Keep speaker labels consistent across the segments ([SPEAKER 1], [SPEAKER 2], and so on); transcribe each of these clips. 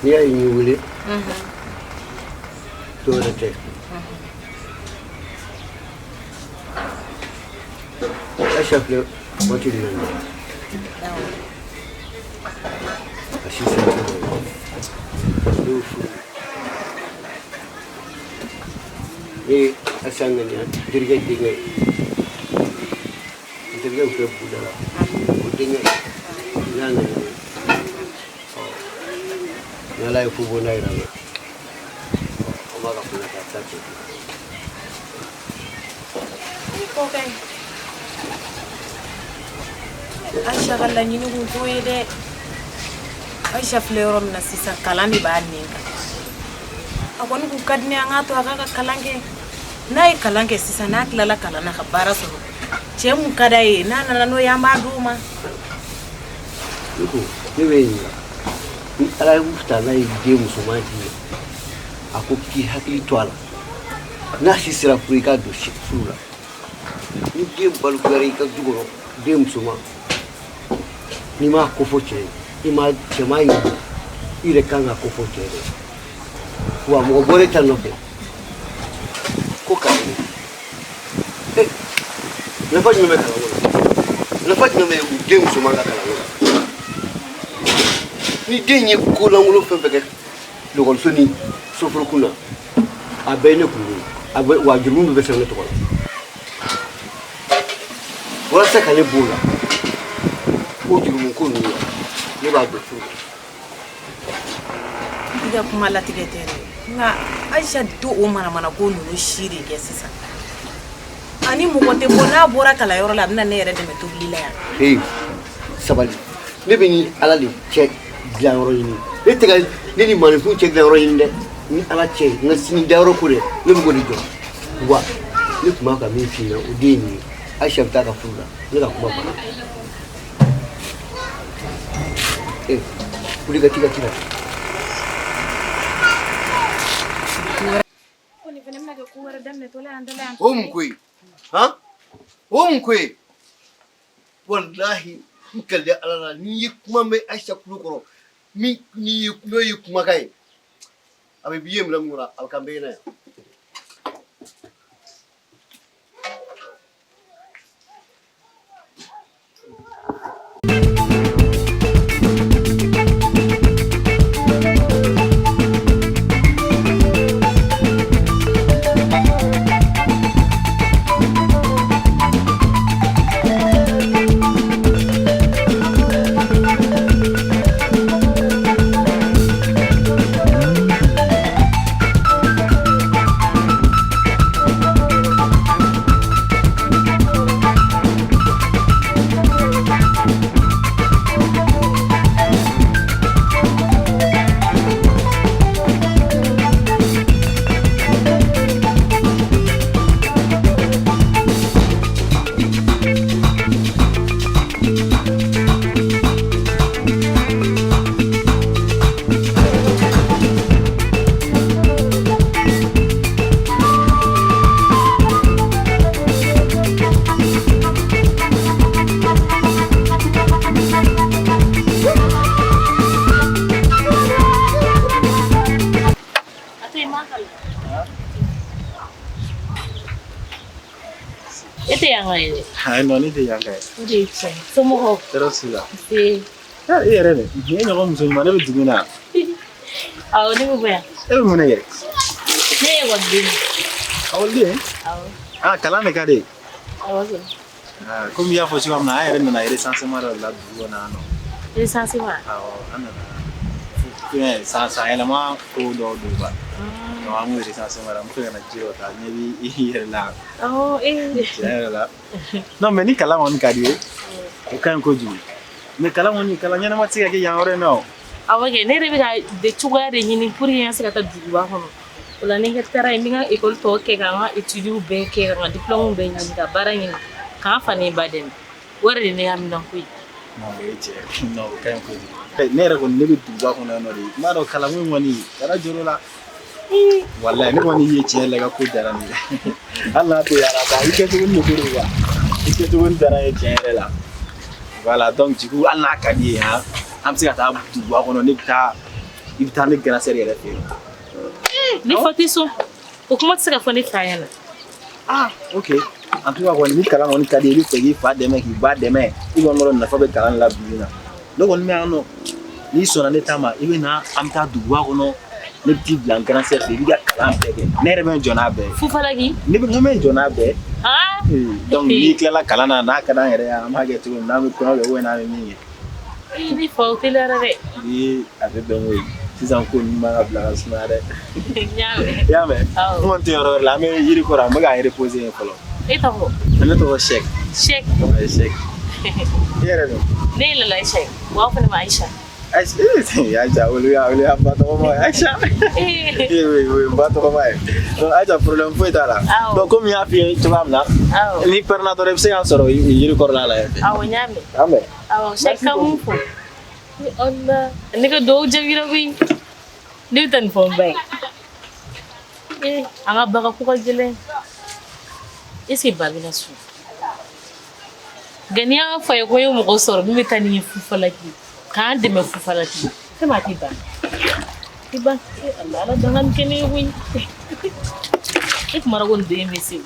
[SPEAKER 1] N'i y'a ye n y'i wele, dɔwɛrɛ tɛ. Aisha filɛ waati min na nin ye, a si sera ko dɔ ye. Ne y'o furu. Ne ye Aisha ŋaniya terikɛ denkɛ ye. N terikɛ tun bɛ buguda la, o denkɛ n y'a ŋaniya ye. Ɔ, ni Ala ye ko bonda jira n na, an b'a ka kuma kɛ, a bɛ taa cɛ.
[SPEAKER 2] Ko ka ɲi. Aisha ka laɲini kun t'o ye dɛ. Aisha filɛ yɔrɔ min na sisan, kalan de b'a nin kan. A kɔni kun ka di ne ye an k'a to a k'a ka kalan kɛ. N'a ye kalan kɛ sisan, n'a tilala kalan na ka baara sɔrɔ, cɛ mun ka d'a ye, n'a nana n'o ye, an b'a d'o ma.
[SPEAKER 1] Ne ko ne bɛ ɲininka, ni Ala ye ta n'a ye den musoman d'i ma, a ko k'i hakili to a la, n'a si sera furu, i k'a don furu la. Ni den balikuyara i ka du kɔnɔ, den musoman, n'i m'a kofɔ cɛ ye, i ma cɛ m'a ɲininka, i yɛrɛ kan ka kofɔ cɛ ye dɛ. Wa mɔgɔ bɔra e ta nɔfɛ ko kalan e, nafa jumɛn bɛ kalanko la? Nafa jumɛn bɛ u den musoman ka kalanko la? Ni den ye ko lankolon fɛn fɛn kɛ lekɔliso ni soforokun na, a bɛɛ ye ne kungo ye. A bɛ wa jurumu bɛɛ bɛ sɛbɛn ne tɔgɔ la. Walasa ka ne b'o la, o jurumu ko ninnu la, ne b'a don furu la.
[SPEAKER 2] I ka kuma latigɛ tɛ dɛ, nka Aisha to o manamana ko ninnu si de kɛ sisan. Ani mɔgɔ tɛ bɔ, n'a bɔra kalanyɔrɔ la, a bɛna ne yɛrɛ dɛmɛ tobili la yan.
[SPEAKER 1] Hey, sabali. Ne bɛ ni Ala de cɛ dilanyɔrɔ ɲini. Ne tɛ ka ne ni maaninfin cɛ dilanyɔrɔ ɲini dɛ. Ni Ala cɛ, n ka sini dayɔrɔ ko dɛ, ne bɛ k'o de jɔ. Wa ne tun b'a ka min f'i ɲɛna, o de ye nin ye. Aisha bɛ taa ka furu la, ne ka kuma banna. Eh, wuli ka t'i ka ci la.
[SPEAKER 2] Ko nin fana bɛna kɛ ko wɛrɛ daminɛtɔla ye an da la yan.
[SPEAKER 1] O mun ko ye? Han? O mun ko ye? Walahi, n kali Ala la, n'i ye kuma mɛn Aisha tulo kɔrɔ, min n'i ye n'o ye kumakan ye, a bɛ b'i ye minɛn min kɔnɔ, a bɛ k'an bɛɛ ɲɛna yan.
[SPEAKER 2] E tɛ yan ka ye dɛ.
[SPEAKER 3] Ayi non, ne tɛ yan ka ye.
[SPEAKER 2] O de ye tiɲɛ ye. Somɔgɔw?
[SPEAKER 3] Tɔɔrɔ s'u la.
[SPEAKER 2] Nse.
[SPEAKER 3] E yɛrɛ dɛ, e ɲɔgɔn muso ɲuman, ne bɛ dugu in na.
[SPEAKER 2] Awɔ, ne bɛ bɔ yan.
[SPEAKER 3] E bɛ mun de kɛ?
[SPEAKER 2] Ne ye ekɔliden ye.
[SPEAKER 3] Ekɔliden?
[SPEAKER 2] Awɔ.
[SPEAKER 3] Ah, kalan de ka di.
[SPEAKER 2] Awɔ kɛ.
[SPEAKER 3] Ah, komi i y'a fɔ cogoya min na, an yɛrɛ nana recensement dɔ de la dugu kɔnɔ yan nɔ.
[SPEAKER 2] Recensement?
[SPEAKER 3] Awɔ, an nana fɛn san san yɛlɛma ko dɔw don quoi. Donc an b'o recensement la, n bɛ fɛ ka na ji dɔ ta, ɲɛ b'i yɛrɛ la.
[SPEAKER 2] Awɔ, ee.
[SPEAKER 3] Tiɲɛ yɛrɛ la. Non mais ni kalan kɔni ka di ye, o ka ɲi kojugu. Mais kalan kɔni, kalan ɲɛnama tɛ se ka kɛ yan yɔrɔ in na o.
[SPEAKER 2] Awɔ kɛ, ne yɛrɛ bɛ ka de cogoya de ɲini pour que n ka se ka taa duguba kɔnɔ. O la ni n taara yen, n bɛ n ka école tɔ kɛ, ka n ka études bɛɛ kɛ, ka n ka diplôme bɛɛ ɲini, ka baara ɲini, k'an fa ni ba dɛmɛ. O yɛrɛ de ye ne haminanko ye.
[SPEAKER 3] Non, o ye tiɲɛ. Non, o ka ɲi kojugu. Ne yɛrɛ kɔni ne bɛ duguba kɔnɔ yan nɔ de. I m'a dɔn kalanko in kɔni kana jɔrɔ o la. Walayi ne kɔni ye tiɲɛ la i ka ko diyara ne ye. Hali n'a tɛ yaala ta i kɛcogo ni de ko don quoi. I kɛcogo ni diyara n ye tiɲɛ yɛrɛ la. Voilà, donc du coup hali n'a ka di ye han, an bɛ se ka taa duguba kɔnɔ, ne bɛ taa i bɛ taa ne grand sœur yɛrɛ fɛ yen.
[SPEAKER 2] Ne fa tɛ sɔn. O kuma tɛ se ka fɔ ne fa ɲɛna.
[SPEAKER 3] Ah, ok. En tout cas kɔni ni kalan kɔni ka di ye, i bɛ fɛ k'i fa dɛmɛ k'i ba dɛmɛ, i kɔni b'a dɔn nafa bɛ kalan la bi bi in na. Ne kɔni bɛ yan nɔ, n'i sɔnna ne ta ma, i bɛ na an bɛ taa duguba kɔnɔ, ne bɛ t'i bila n grand sœur fɛ yen, i b'i ka kalan bɛɛ kɛ. Ne yɛrɛ bɛ n jɔ n'a bɛɛ ye.
[SPEAKER 2] Fufalaki.
[SPEAKER 3] Ne bɛ n bɛ n jɔ n'a bɛɛ ye.
[SPEAKER 2] Ah.
[SPEAKER 3] Donc n'i tilala kalan na, n'a ka d'an yɛrɛ ye, an b'a kɛ cogo min, n'an bɛ kɔɲɔ kɛ ou bien n'an bɛ min kɛ.
[SPEAKER 2] Ee ne fa o teliyara dɛ.
[SPEAKER 3] Ni a bɛ bɛn koyi. Sisan ko ninnu man ka bila ka sumaya dɛ.
[SPEAKER 2] N y'a mɛn.
[SPEAKER 3] I y'a mɛn?
[SPEAKER 2] Awɔ.
[SPEAKER 3] N kɔni tɛ yɔrɔ wɛrɛ la, an bɛ yiri kɔrɔ, an bɛ k'an reposer yen fɔlɔ.
[SPEAKER 2] E tɔgɔ?
[SPEAKER 3] Ne tɔgɔ Sɛki.
[SPEAKER 2] Sɛki.
[SPEAKER 3] Ayi Sɛki. I yɛrɛ dun?
[SPEAKER 2] Ne ye Lala Ayisa ye. Wa aw fana ma Ayisa.
[SPEAKER 3] Ayisa, Ayisa olu y'a olu y'a ba tɔgɔma ye Ayisa. Ee o ye ba tɔgɔma ye. Donc Ayisa problème foyi t'a la.
[SPEAKER 2] Awɔ.
[SPEAKER 3] Donc komi n y'a f'i ye cogoya min na.
[SPEAKER 2] Awɔ.
[SPEAKER 3] N'i pɛrɛnna dɔrɔn i bɛ se k'an sɔrɔ yiri kɔrɔla la yen fɛ.
[SPEAKER 2] Awɔ n y'a mɛn.
[SPEAKER 3] An bɛn.
[SPEAKER 2] Awɔ Sɛki ka mun fɔ? Allah ne ka duwawu jaabira koyi. Ne bɛ taa nin fɔ n ba ye. Ee an ka ba ka ko ka gɛlɛn. Est ce que ba bɛna sɔn? Nka n'i y'a fɔ a ye ko n ye mɔgɔ sɔrɔ min bɛ taa ni n ye fufalaki k'an dɛmɛ fufalaki fɛn min a tɛ ban. Tɛ ban. Ee Allah ala danga nin kɛ ne ye koyi. E tun b'a dɔn ko nin den bɛ se.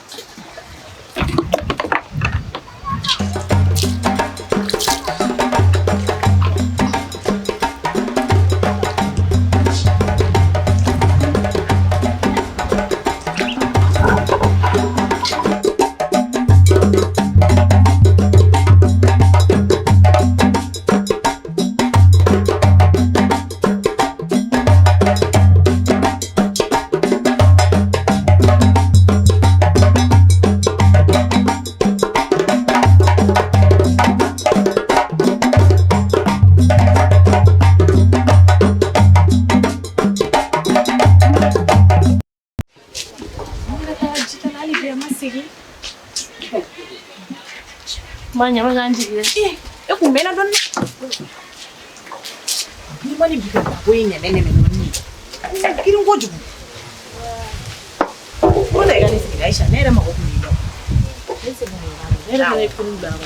[SPEAKER 2] Ma ɲama k'an jigi dɛ.
[SPEAKER 4] E kun mɛnna dɔɔni. N'i ma nin bi ka bɔ in nɛmɛ nɛmɛ dɔɔni. Girin kojugu. O la i ka ne sigi Ayisa, ne yɛrɛ mago kun b'i la.
[SPEAKER 2] Ne se kun bɛ ne yɛrɛ fana ye kurun bila ka na.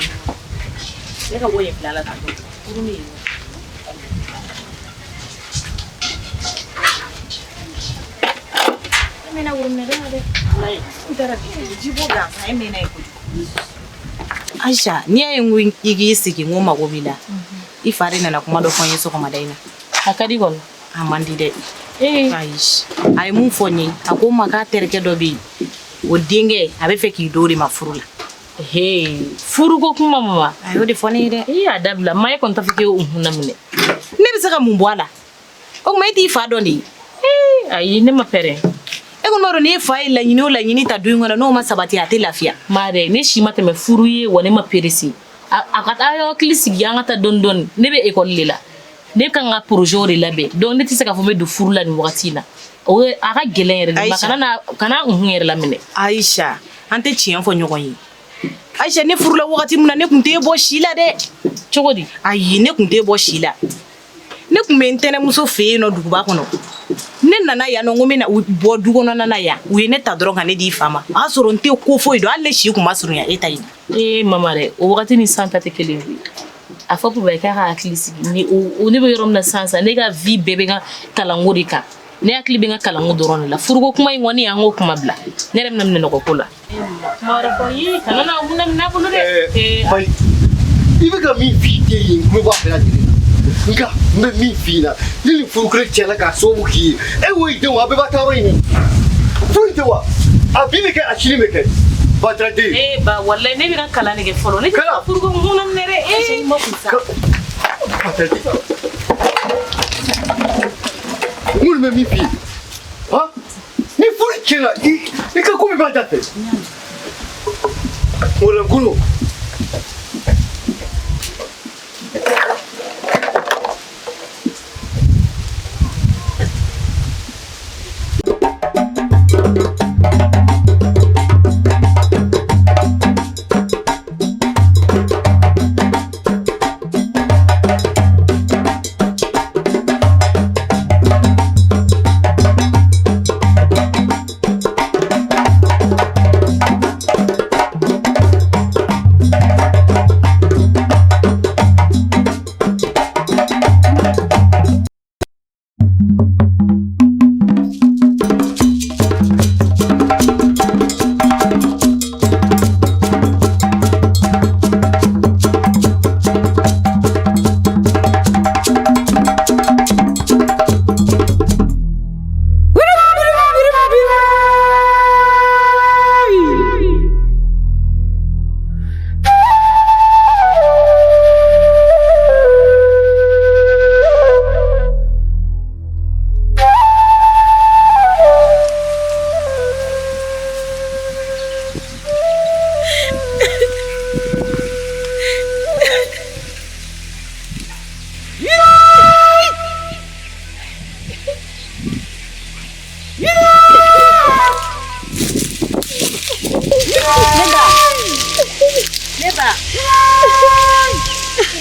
[SPEAKER 4] Ne ka bɔ yen bila la ka dɔn. Kurun bɛ yen. E mɛnna worobinɛ da la dɛ. N taara ji bɔ gansan e mɛnna yen kojugu. Ayisa, n'i y'a ye n ko i k'i sigi n ko mago b'i la, i fa de nana kuma dɔ fɔ n ye sɔgɔmada in na.
[SPEAKER 2] A ka di kɔni.
[SPEAKER 4] A man di dɛ.
[SPEAKER 2] Ee.
[SPEAKER 4] Ayi. A ye mun fɔ n ye, a ko n ma k'a terikɛ dɔ bɛ yen, o denkɛ a bɛ fɛ k'i d'o de ma furu la.
[SPEAKER 2] Hee, furuko kuma mama.
[SPEAKER 4] A y'o de fɔ ne ye dɛ.
[SPEAKER 2] Ee a dabila, ma e kɔni t'a fɔ k'e y'o hun laminɛ.
[SPEAKER 4] Ne bɛ se ka mun bɔ a la? O tuma e t'i fa dɔn de ye?
[SPEAKER 2] Ee ayi ne ma pɛrɛn.
[SPEAKER 4] E kɔni b'a dɔn n'e fa ye laɲini o laɲini ta du in kɔnɔ n'o ma sabati a tɛ lafiya.
[SPEAKER 2] Ma dɛ ne si ma tɛmɛ furu ye wa ne ma perese. A ka taa hakili sigi an ka taa dɔɔni dɔɔni. Ne bɛ ekɔli de la. Ne kan ka projet de labɛn. Donc ne tɛ se k'a fɔ n bɛ don furu la nin wagati in na. O ye a ka gɛlɛn yɛrɛ de. Ma kana na kana n hun yɛrɛ laminɛ.
[SPEAKER 4] Ayisa, an tɛ tiɲɛ fɔ ɲɔgɔn ye. Ayisa, ne furula wagati min na ne kun t'e bɔ si la dɛ.
[SPEAKER 2] Cogo di?
[SPEAKER 4] Ayi, ne kun t'e bɔ si la. Ne kun bɛ n tɛnɛmuso fɛ yen nɔ duguba kɔnɔ. Ne nana yan nɔ n ko n bɛna bɔ du kɔnɔna na yan. U ye ne ta dɔrɔn ka ne di fa ma. O y'a sɔrɔ n tɛ ko foyi dɔn, hali ne si kun ma surunya e ta in na.
[SPEAKER 2] Ee mama dɛ, o wagati ni san ta tɛ kelen ye. A fɔ papa ye k'a ka hakili sigi. Ni o ne bɛ yɔrɔ min na sisan sisan, ne ka vie bɛɛ bɛ n ka kalanko de kan. Ne hakili bɛ n ka kalanko dɔrɔn de la. Furuko kuma in kɔni an k'o kuma bila. Ne yɛrɛ bɛna minɛ nɔgɔ ko la. Kuma wɛrɛ fɔ ye, kana na mun na bolo dɛ.
[SPEAKER 1] Fayi, i bɛ ka min f'i den ye, n bɛ bɔ a bɛɛ lajɛlen na. Nka n bɛ min f'i ɲɛna, ni nin furu kelen tiɲɛna k'a sababu k'i ye, e wo i denw a bɛɛ b'a taa yɔrɔ ɲini. Foyi tɛ wa? A bi bɛ kɛ, a sini bɛ kɛ. Batara den.
[SPEAKER 2] Ee ba walayi ne bɛ ka kalan de kɛ fɔlɔ. Ne tɛ ka furuko mun na minɛ dɛ. Ee ma kun sa.
[SPEAKER 1] Batara den. N kɔni bɛ min f'i ye, han? Ni furu tiɲɛna, i ka ko bɛɛ b'a da fɛ. Mɔgɔlankolon.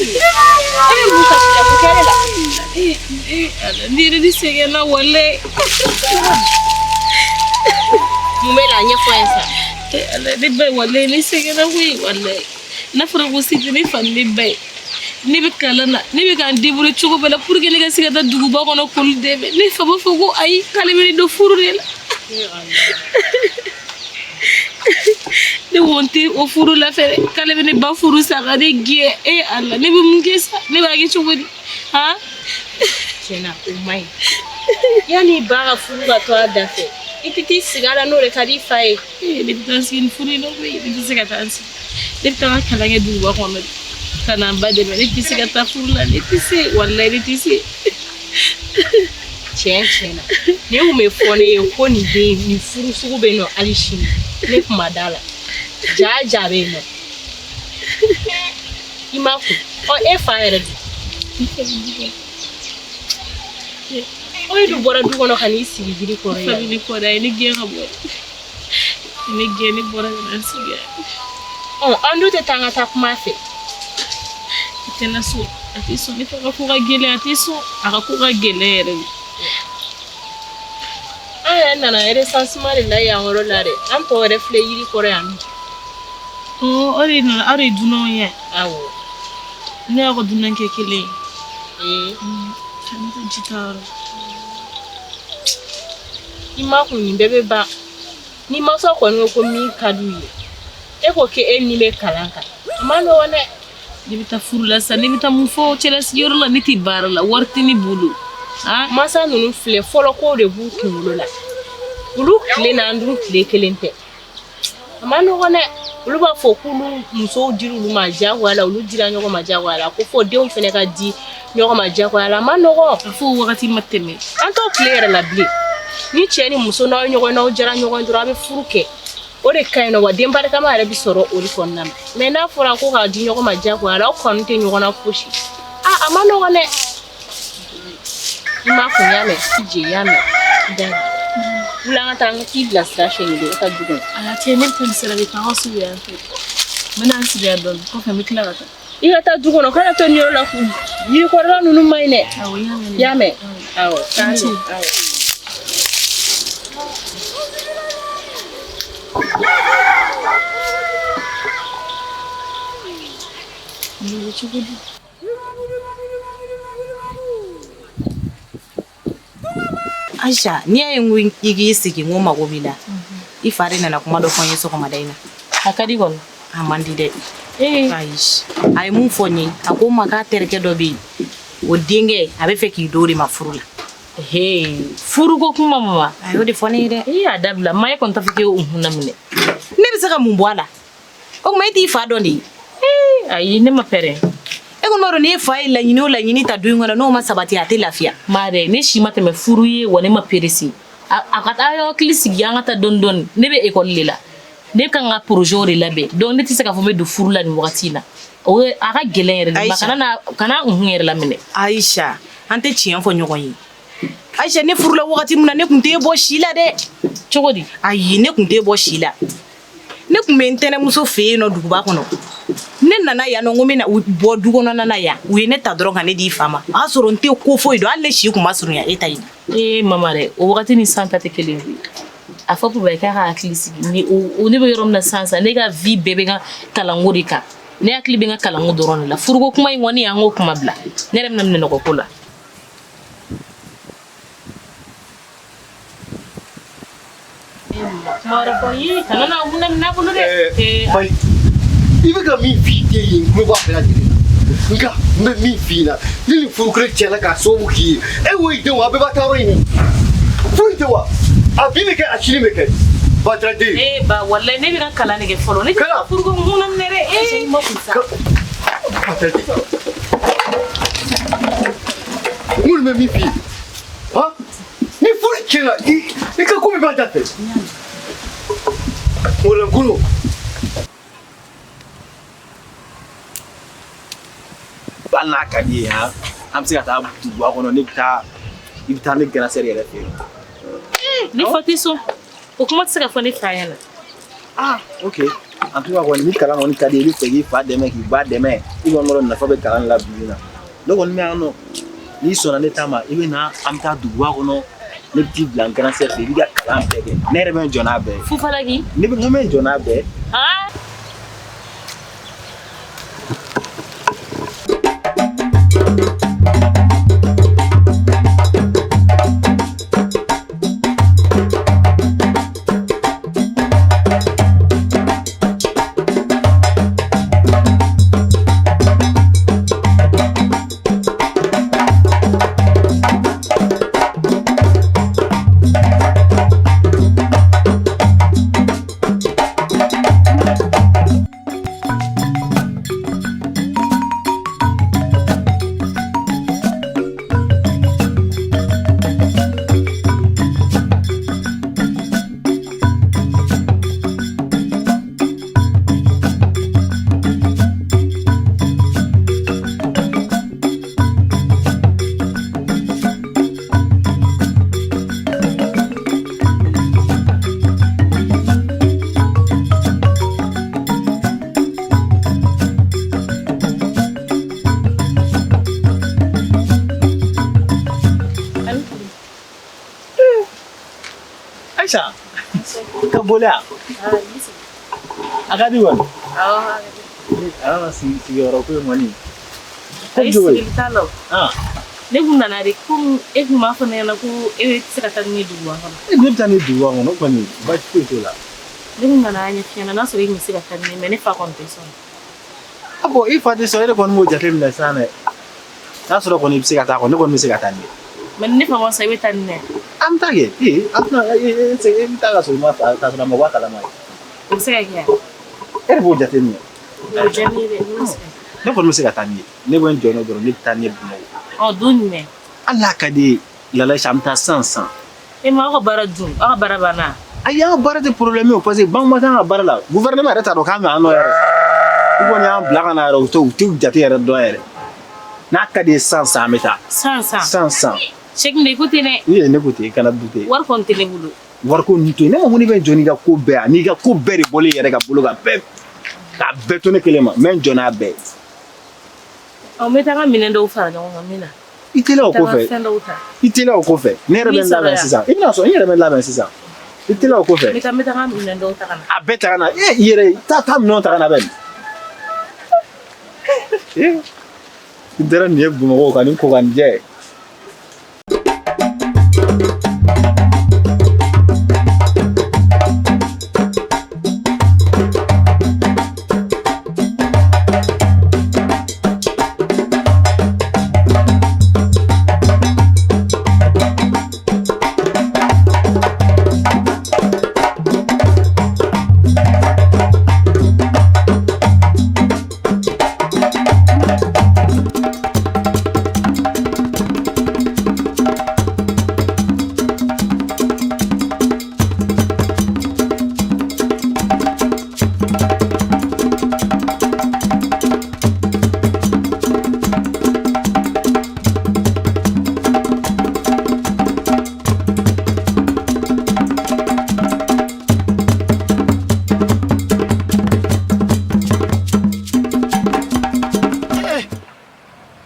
[SPEAKER 4] E bɛ mun kasi la, mun kɛra e la?
[SPEAKER 5] Ala, ne yɛrɛ de sɛgɛnna walayi.
[SPEAKER 4] Mun b'e la, a ɲɛfɔ n ye sa.
[SPEAKER 5] Ala, ne ba ye, walayi ne sɛgɛnna koyi, walayi. N'a fɔra ko se tɛ ne fa ni ne ba ye. Ne bɛ kalan na, ne bɛ ka n débrouiller cogo bɛɛ la pour que ne ka se ka taa duguba kɔnɔ k'olu dɛmɛ. Ne fa b'a fɔ ko ayi, k'ale bɛ ne don furu de la. Ne ko n tɛ o furu la fɛnɛ, k'ale bɛ ne ba furu sa ka ne gɛn. E Ala, ne bɛ mun kɛ sa? Ne b'a kɛ cogo di? Han?
[SPEAKER 4] Tiɲɛna o man ɲi. Yanni ba ka furu ka to a da fɛ, i tɛ t'i sigi a la n'o de ka di i fa ye.
[SPEAKER 5] Ee, ne tɛ taa n sigi nin furu in na koyi, ne tɛ se ka taa n sigi. Ne bɛ taa n ka kalan kɛ duguba kɔnɔ de, ka na n ba dɛmɛ. Ne tɛ se ka taa furu la, ne tɛ se, walayi ne tɛ se.
[SPEAKER 4] Tiɲɛ tiɲɛ na, ne kun bɛ fɔ ne ye ko nin den nin furu sugu bɛ yen nɔ hali sini, ne kun ma da la. Ja ja bɛ yen nɔ. I ma kun. Ɔ e fa yɛrɛ dun? O e dun bɔra du kɔnɔ ka n'i sigi jiri kɔrɔ
[SPEAKER 5] Fa
[SPEAKER 4] yan.
[SPEAKER 5] bɛ ne kɔ dɛ, a ye ne gɛn ka bɔ. Ne gɛn, ne bɔra ka na n sigi yan.
[SPEAKER 4] Ɔ an dun tɛ taa an ka taa kuma a fɛ.
[SPEAKER 5] A tɛna sɔn, a tɛ sɔn. Ne fa ka ko ka gɛlɛn, a tɛ sɔn. A ka ko ka gɛlɛn yɛrɛ de.
[SPEAKER 4] An yɛrɛ nana recensement de la yan yɔrɔ la dɛ. An tɔ yɛrɛ filɛ yiri kɔrɔ yan nɔ.
[SPEAKER 5] Ɔ, aw de nana, aw de ye dunanw ye.
[SPEAKER 4] Awɔ.
[SPEAKER 5] Ne y'aw ka dunan kɛ kelen ye.
[SPEAKER 4] Ee.
[SPEAKER 5] Ka ne to ji ta yɔrɔ.
[SPEAKER 4] I ma kun, nin bɛɛ bɛ ban. Ni mansaw kɔni ko ko min ka d'u ye, e ko k'e ni bɛ kalan kan, a ma nɔgɔn dɛ.
[SPEAKER 5] Ne bɛ taa furu la sisan, ne bɛ taa mun fɔ cɛlasigiyɔrɔ la, ne tɛ baara la, wari tɛ ne bolo.
[SPEAKER 4] Mansa ninnu filɛ, fɔlɔ kow de b'u kunkolo la. Olu tile n'an dun tile kelen tɛ. A ma nɔgɔn dɛ. Olu b'a fɔ k'olu musow dir'u ma diyagoya la, olu dira ɲɔgɔn ma diyagoya la, ko fɔ denw fana ka di ɲɔgɔn ma diyagoya la. A ma nɔgɔn.
[SPEAKER 5] A fɔ o wagati ma tɛmɛ.
[SPEAKER 4] An t'o tile yɛrɛ la bilen. Ni cɛ ni muso n'aw ye ɲɔgɔn ye, n'aw jara ɲɔgɔn ye dɔrɔn, aw bɛ furu kɛ. O de ka ɲi nɔ, wa den barikama yɛrɛ bɛ sɔrɔ o de kɔnɔna na. Mais n'a fɔra ko k'a di ɲɔgɔn ma diyagoya la, aw kanu tɛ ɲɔgɔn na fosi. Aa, a ma nɔgɔn dɛ. I m'a kun, y'a mɛn? I je, y'a mɛn? Wuli an ka taa, an k'i bilasira siɲɛ kelen e ka du kɔnɔ.
[SPEAKER 5] A cɛ, ne bɛ taa nin sira de kan, aw sigi yan fɛ. N bɛna n sigi yan dɔɔnin, kɔfɛ n bɛ tila ka taa.
[SPEAKER 4] I ka taa du kɔnɔ, kana to nin yɔrɔ la k'u yirikɔrɔla ninnu man ɲi dɛ.
[SPEAKER 5] Awɔ, n y'a mɛn.
[SPEAKER 4] I y'a mɛn? Awɔ. Awɔ.
[SPEAKER 5] Nin bɛ cogo di?
[SPEAKER 2] Aisha, n'i y'a ye n ko i k'i sigi, n ko mago b'i la. I fa de nana kuma dɔ fɔ n ye sɔgɔmada in na.
[SPEAKER 5] A ka di kɔni.
[SPEAKER 2] A man di dɛ. Ayi. A ye mun fɔ n ye? A ko n ma k'a terikɛ dɔ bɛ yen. O denkɛ, a bɛ fɛ k'i d'o de ma furu la.
[SPEAKER 5] Furuko kuma mama.
[SPEAKER 2] A y'o de fɔ ne ye dɛ.
[SPEAKER 5] E y'a dabila, maa e kɔni t'a fɔ k'e y'o hun laminɛ.
[SPEAKER 2] Ne bɛ se ka mun bɔ a la? O tuma e t'i fa dɔn de ye?
[SPEAKER 5] Ayi, ne ma pɛrɛn.
[SPEAKER 2] E kɔni b'a dɔn n'e fa ye laɲini o laɲini ta du in kɔnɔ, n'o ma sabati, a tɛ lafiya.
[SPEAKER 5] Maa dɛ, ne si ma tɛmɛ furu ye, wa ne ma perese. A ka taa hakili sigi, an ka taa dɔɔni dɔɔni. Ne bɛ ekɔli de la. Ne kan ka projet de labɛn. Donc ne tɛ se k'a fɔ n bɛ don furu la nin wagati in na. O ye a ka gɛlɛn yɛrɛ de. Ma kana na, kana n hun yɛrɛ laminɛ.
[SPEAKER 2] Aisha, an tɛ tiɲɛ fɔ ɲɔgɔn ye. Aisha, ne furula wagati min na, ne tun t'e bɔ si la dɛ.
[SPEAKER 5] Cogo di?
[SPEAKER 2] Ayi, ne tun t'e bɔ si la. Ne tun bɛ n tɛnɛmuso fɛ yen nɔ duguba kɔnɔ. Ne nana yan nɔ, n ko n bɛna bɔ du kɔnɔna na yan. U ye ne ta dɔrɔn ka ne di i fa ma. O y'a sɔrɔ n tɛ ko foyi dɔn, hali ne si kun ma surunya e ta in na.
[SPEAKER 5] Ee mama dɛ, o wagati ni san ta tɛ kelen ye. A fɔ papa ye k'a ka hakili sigi. Ni o ne bɛ yɔrɔ min na sisan sisan, ne ka vie bɛɛ bɛ n ka kalanko de kan. Ne hakili bɛ n ka kalanko dɔrɔn de la. Furuko kuma in kɔni, an k'o kuma bila. Ne yɛrɛ bɛna minɛ nɔgɔ ko la. Kuma wɛrɛ fɔ ye, kana na mun na bolo dɛ.
[SPEAKER 1] Bayi, i bɛ ka min f'i den ye, n tulo b'a bɛɛ lajɛlen na. Nka n bɛ min f'i ɲɛna, ni nin furu kelen tiɲɛna k'a sababu k'i ye, e wo i denw, a bɛɛ b'a taa yɔrɔ ɲini. Foyi tɛ wa? A bi bɛ kɛ, a sini bɛ kɛ. Bataraden.
[SPEAKER 5] Ee ba, walayi ne bɛ ka kalan de kɛ fɔlɔ. Ne tɛ ka furuko mun na minɛ dɛ. Ee ma kun sa.
[SPEAKER 1] Bataraden. N kɔni bɛ min f'i ye, han? Ni furu tiɲɛna, i ka ko bɛɛ b'a da fɛ. Mɔgɔlankolon.
[SPEAKER 3] Hali n'a ka di ye, han, an bɛ se ka taa duguba kɔnɔ, ne bɛ taa, i bɛ taa ne grande sœur yɛrɛ fɛ yen.
[SPEAKER 5] Ne fa tɛ sɔn. O kuma tɛ se ka fɔ ne fa ɲɛna.
[SPEAKER 3] Ah, ok. En tout cas kɔni ni kalan kɔni ka di i bɛ fɛ k'i fa dɛmɛ k'i ba dɛmɛ i kɔni b'a dɔn nafa bɛ kalan la bi na ne kɔni bɛ yan nɔ n'i sɔnna ne ta ma i bɛ na an bɛ taa duguba kɔnɔ ne bɛ t'i bila n grand sœur fɛ i b'i ka kalan bɛɛ kɛ ne yɛrɛ bɛ n jɔ n'a bɛɛ ye.
[SPEAKER 5] Fufalaki.
[SPEAKER 3] Ne bɛ n ko n bɛ n jɔ n'a bɛɛ ye. Aisha, ka boli yan? A ka di kɔni. Awɔ. A sigiyɔrɔ ko in kɔni.
[SPEAKER 5] Ayi, sigili t'a la o. Ne kun nana de komi e kun b'a fɔ ne ɲɛna ko e bɛ se ka taa ni ne ye duguba kɔnɔ.
[SPEAKER 3] Ne bɛ taa ni duguba kɔnɔ, o kɔni baasi foyi t'o la.
[SPEAKER 5] Ne kun nana a ɲɛf'i ɲɛna n'a sɔrɔ e kun bɛ se ka taa ni ne ye mais ne fa kɔni tɛ sɔn.
[SPEAKER 3] A bon i fa tɛ sɔn, e de kɔni b'o jateminɛ sisan dɛ. N'a sɔrɔ kɔni i bɛ se ka taa kɔni, ne kɔni bɛ se ka taa ni ye.
[SPEAKER 5] Mais ni ne fa ma sɔn, e bɛ taa ni ne ye.
[SPEAKER 3] An bɛ taa kɛ ee an tɛna e e e bɛ taa ka sɔrɔ i ma fa ka sɔrɔ a ma bɔ a kalama ye.
[SPEAKER 5] O bɛ se ka kɛ wa?
[SPEAKER 3] E de b'o jateminɛ.
[SPEAKER 5] O diya ne ye dɛ, ne bɛ se ka.
[SPEAKER 3] Ne kɔni bɛ se ka taa ni ye. Ne bɛ n jɔ n'o dɔrɔn ne bɛ taa ni ye Bamakɔ.
[SPEAKER 5] Ɔ don jumɛn?
[SPEAKER 3] Hali n'a ka di ye Lalayi an bɛ taa sisan sisan.
[SPEAKER 5] E ma aw ka baara dun, aw ka baara banna.
[SPEAKER 3] Ayi an ka baara tɛ problème ye o parce que banba t'an ka baara la gouvernement yɛrɛ t'a dɔn k'an bɛ yan nɔ yɛrɛ. U kɔni y'an bila ka na yɛrɛ u t'u jate yɛrɛ dɔn yɛrɛ. N'a ka di ye sisan sisan an bɛ taa.
[SPEAKER 5] Sisan sisan.
[SPEAKER 3] Sisan sisan.
[SPEAKER 5] Sɛki i ko ten dɛ.
[SPEAKER 3] I ye ne ko ten i kana douter.
[SPEAKER 5] Wari kɔni tɛ ne bolo.
[SPEAKER 3] Wariko ninnu to yen ne ma ko ne bɛ n jɔ n'i ka ko bɛɛ yan n'i ka ko bɛɛ de bɔlen i yɛrɛ ka bolo kan bɛɛ k'a bɛɛ to ne kelen ma n bɛ n jɔ n'a bɛɛ ye.
[SPEAKER 5] Ɔ n bɛ taa n ka minɛn dɔw fara ɲɔgɔn kan n bɛ na.
[SPEAKER 3] I teliya o kɔfɛ.
[SPEAKER 5] Fɛn dɔw ta.
[SPEAKER 3] I teliya o kɔfɛ ne yɛrɛ bɛ n labɛn sisan i bɛna sɔn n yɛrɛ bɛ n labɛn sisan i teliya o kɔfɛ.
[SPEAKER 5] N bɛ taa n bɛ taa n ka minɛn dɔw ta ka na.
[SPEAKER 3] A bɛɛ ta ka na e i yɛrɛ taa taa minɛnw ta ka na bɛn. N taara nin ye Bamakɔ ka nin ko ka nin jɛ.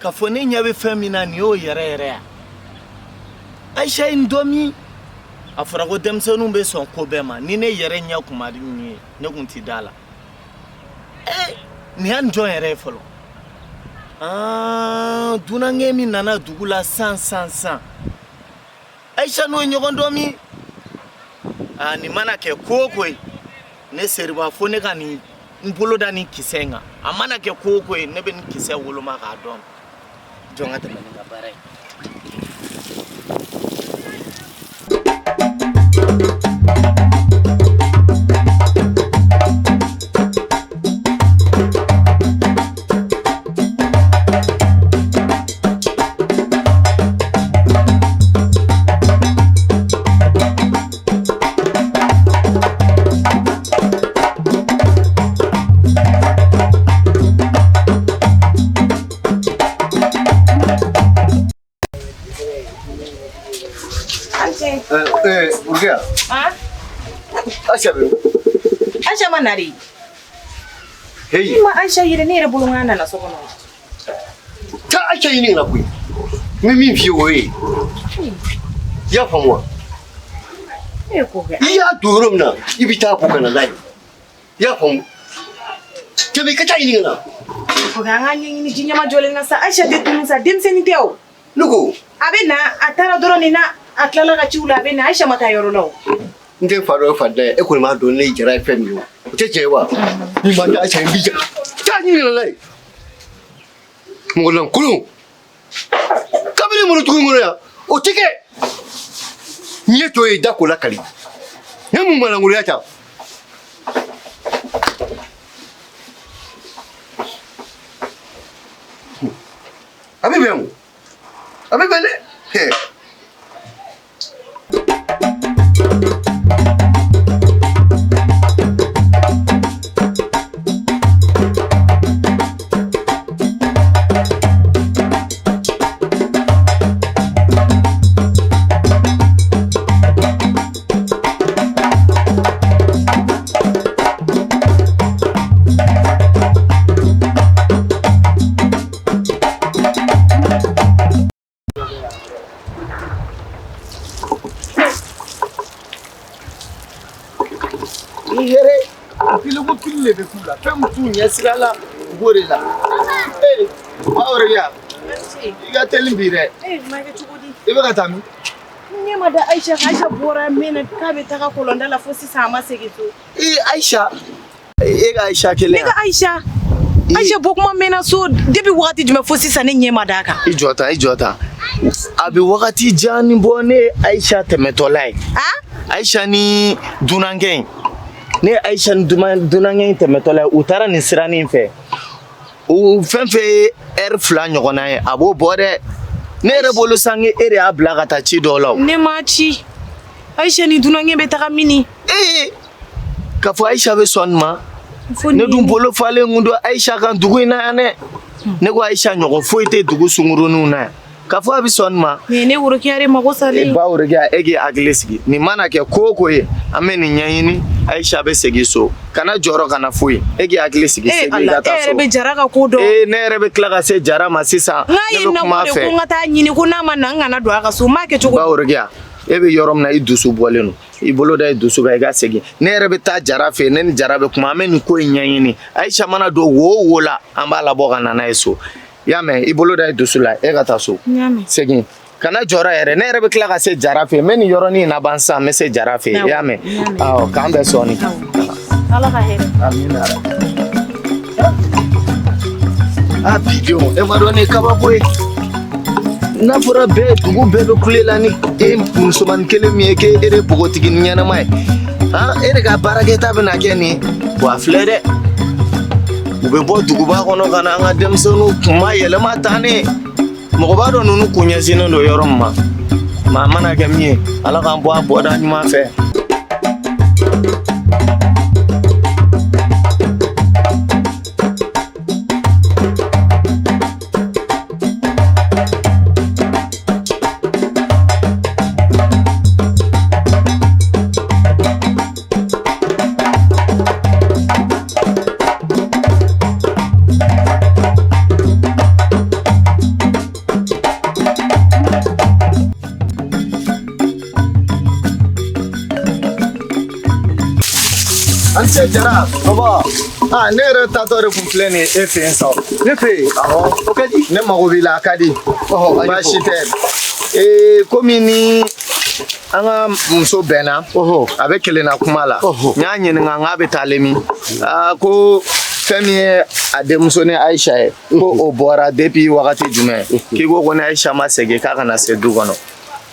[SPEAKER 6] K'a fɔ ne ɲɛ bɛ fɛn min na nin y'o yɛrɛ yɛrɛ ya Ayisa ye n dɔn min a fɔra ko denmisɛnninw bɛ sɔn ko bɛɛ ma ni ne yɛrɛ ɲɛ kun ma nin ye ne kun ti da la ee nin y'a ni jɔn yɛrɛ ye fɔlɔ aa dunankɛ min nana dugu la san san san Ayisa n'o ye ɲɔgɔn dɔn min aa nin mana kɛ ko o ko ye ne seriba fo ne ka nin n bolo da nin kisɛ in kan a mana kɛ ko o ko ye ne bɛ nin kisɛ woloma k'a dɔn jɔn ka tɛmɛ ni n ka baara ye.
[SPEAKER 1] Rokia. Aisha bɛ min?
[SPEAKER 4] Aisha ma na de.
[SPEAKER 1] Heyi.
[SPEAKER 4] Ne ma Aisha ye dɛ, ne yɛrɛ bolo n k'a nana so kɔnɔ.
[SPEAKER 1] Taa Aisha ɲini ka na koyi. N bɛ min f'i ye o ye. I y'a faamu wa?
[SPEAKER 4] Ne ye ko kɛ.
[SPEAKER 1] I y'a don yɔrɔ min na, i bɛ taa ko ka na n'a ye. I y'a faamu? Tɛmɛ i ka taa ɲini ka na.
[SPEAKER 4] Kɔkɛ an k'a ɲɛɲini ji ɲɛmajɔlen na sa. Aisha tɛ tunun sa, denmisɛnnin tɛ o.
[SPEAKER 1] Ne ko.
[SPEAKER 4] A bɛ na, a taara dɔrɔn nin na, a tilala ka ciw la, a bɛ na. Aisha ma taa yɔrɔ la o.
[SPEAKER 1] N tɛ fa dɔ ye fa da ye, e kɔni b'a dɔn ne ye Jara ye fɛn min ye o. O tɛ tiɲɛ ye wa? N'i ma taa Aisha n b'i ja. Taa ɲini ka na n'a ye. Mɔgɔ lankolon. Kabini malo dugu in kɔnɔ yan, o tɛ kɛ. N ye to ye da k'o lakali. Ne mun malankolonya ta. A bɛ bɛn o. A bɛ bɛn dɛ. Hɛ.
[SPEAKER 6] Ni hɛrɛ kiliko kili de bɛ k'u la fɛn min t'u ɲɛ sira la u b'o de la ee ba Worokiya i ka teli bi dɛ.
[SPEAKER 4] Eh, ma kɛ cogo di?
[SPEAKER 6] I bɛ ka taa min?
[SPEAKER 4] N ɲɛ ma da Aisha kan. Aisha bɔra mɛn na k'a bɛ taga kɔlɔnda la fo sisan a ma segin so.
[SPEAKER 6] Ee Aisha, e ka Aisha kelen
[SPEAKER 4] Ne ka Aisha. Aisha bɔ kuma mɛnna so depuis wagati jumɛn fo sisan ne ɲɛ ma d'a kan.
[SPEAKER 6] I jɔ tan, i jɔ tan. A bɛ wagati janni bɔ ne ye Aisha tɛmɛtɔla ye. Aisha ni dunankɛ in. Ne ye Aisha ni dunankɛ in tɛmɛtɔla ye, u taara nin siranin fɛ. O fɛn fɛn ye ɛri fila ɲɔgɔnna ye, a b'o bɔ dɛ. Ne yɛrɛ bolo sange e de y'a bila ka taa ci dɔ la o.
[SPEAKER 4] Ne m'a ci. Aisha ni dunankɛ bɛ taga min?
[SPEAKER 6] Ee, k'a fɔ Aisha bɛ sɔn nin ma. Ne dun bolo falen kun don Aisha kan dugu in na yan dɛ. Ne ko Aisha ɲɔgɔn foyi tɛ dugu sunkuruninw na yan. K'a fɔ a bɛ sɔn nin ma.
[SPEAKER 4] Nin ye ne Worokiya de mago salen.
[SPEAKER 6] Ba Worokiya, e k'i hakili sigi. Nin mana kɛ ko o ko ye, an bɛ nin ɲɛɲini. Aisha bɛ segin so. Kana jɔrɔ, kana foyi. E k'i hakili sigi, segin i ka taa so.
[SPEAKER 4] E yɛrɛ bɛ Jara ka ko dɔn.
[SPEAKER 6] Ee, ne yɛrɛ bɛ tila ka se Jara ma sisan.
[SPEAKER 4] N k'a ye n nabɔ de ko n ka taa ɲini ko n'a ma na n kana don a ka so. N b'a kɛ cogo di?
[SPEAKER 6] Ba Worokiya, e bɛ yɔrɔ min na i dusu bɔlen don. I bolo da i dusu kan i ka segin. Ne yɛrɛ bɛ taa Jara fɛ yen, ne ni Jara bɛ kuma, an bɛ nin ko in ɲɛɲini. Aisha mana don wo o wo la, an b'a labɔ ka na n'a ye so. I y'a mɛn, i bolo da i dusu la, e ka taa so. Segin. Kana jɔrɔ yɛrɛ, ne yɛrɛ bɛ tila ka se Jara fɛ yen. N bɛ nin yɔrɔnin in laban sisan, n bɛ se Jara fɛ yen. I y'a mɛn? Awɔ, k'an bɛn sɔɔni.
[SPEAKER 4] Ala ka hɛrɛ.
[SPEAKER 6] Amina. A bi denw, e ma dɔn nin ye kabako ye. N'a fɔra bɛɛ, dugu bɛɛ bɛ kule la ni e musomanin kelen min ye k'e de npogotiginin ɲɛnama ye. Han, e de ka baarakɛta bɛna kɛ nin ye. Wa a filɛ dɛ. U bɛ bɔ duguba kɔnɔ ka na an ka denmisɛnninw kunma yɛlɛma tan ne. Mɔgɔ b'a dɔn ninnu kun ɲɛsinnen don yɔrɔ min ma. Maa mana kɛ min ye, Ala k'an bɔ a bɔda ɲuman fɛ. An cɛ Jara, baba. Ah, ne yɛrɛ taatɔ de kun filɛ nin ye e fɛ yen sa.
[SPEAKER 1] Ne fɛ yen?
[SPEAKER 6] Awɔ.
[SPEAKER 1] O ka di.
[SPEAKER 6] Ne mago b'i la, a ka di.
[SPEAKER 1] Ɔhɔ,
[SPEAKER 6] baasi tɛ. Ee, komi ni an ka muso bɛnna, a bɛ kelenna kuma la. N y'a ɲininka n k'a bɛ taalen min? Aa, ko fɛn min ye a denmuso ni Aisha ye, ko o bɔra depuis wagati jumɛn? K'i ko ko ni Aisha ma segin k'a kana se du kɔnɔ.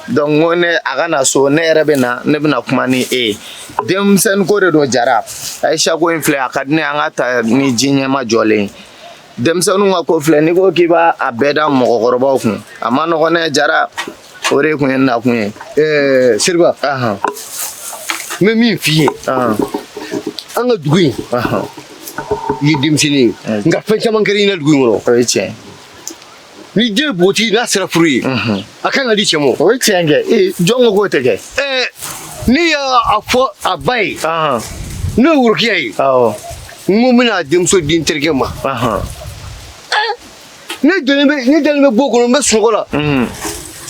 [SPEAKER 6] Donc n ko ne a ka na so, ne yɛrɛ bɛ na, ne bɛna kuma ni e ye. Denmisɛnnin ko de don Jara. Aisha ko in filɛ, a ka di ne ye an ka ta ni ji ɲɛma jɔlen ye. Denmisɛnninw ka ko filɛ, n'i ko k'i b'a a bɛɛ da mɔgɔkɔrɔbaw kun, a ma nɔgɔn dɛ Jara. O de kun ye n nakun ye.
[SPEAKER 1] Seriba, n bɛ min f'i ye, an ka dugu in, i ye denmisɛnnin ye, nka fɛn caman kɛra i ɲɛna dugu in kɔnɔ.
[SPEAKER 6] O ye tiɲɛ ye.
[SPEAKER 1] Ni den npogotigi n'a sera furu ye, a kan ka di cɛ ma.
[SPEAKER 6] O ye tiɲɛ kɛ. Ee, jɔn ko k'o tɛ kɛ?
[SPEAKER 1] Ne y'a fɔ a ba ye, n'o ye Worokiya ye.
[SPEAKER 6] Awɔ.
[SPEAKER 1] N ko n bɛna a denmuso di n terikɛ ma. Ne dalen bɛ ne dalen bɛ bon kɔnɔ, n bɛ sunɔgɔ la.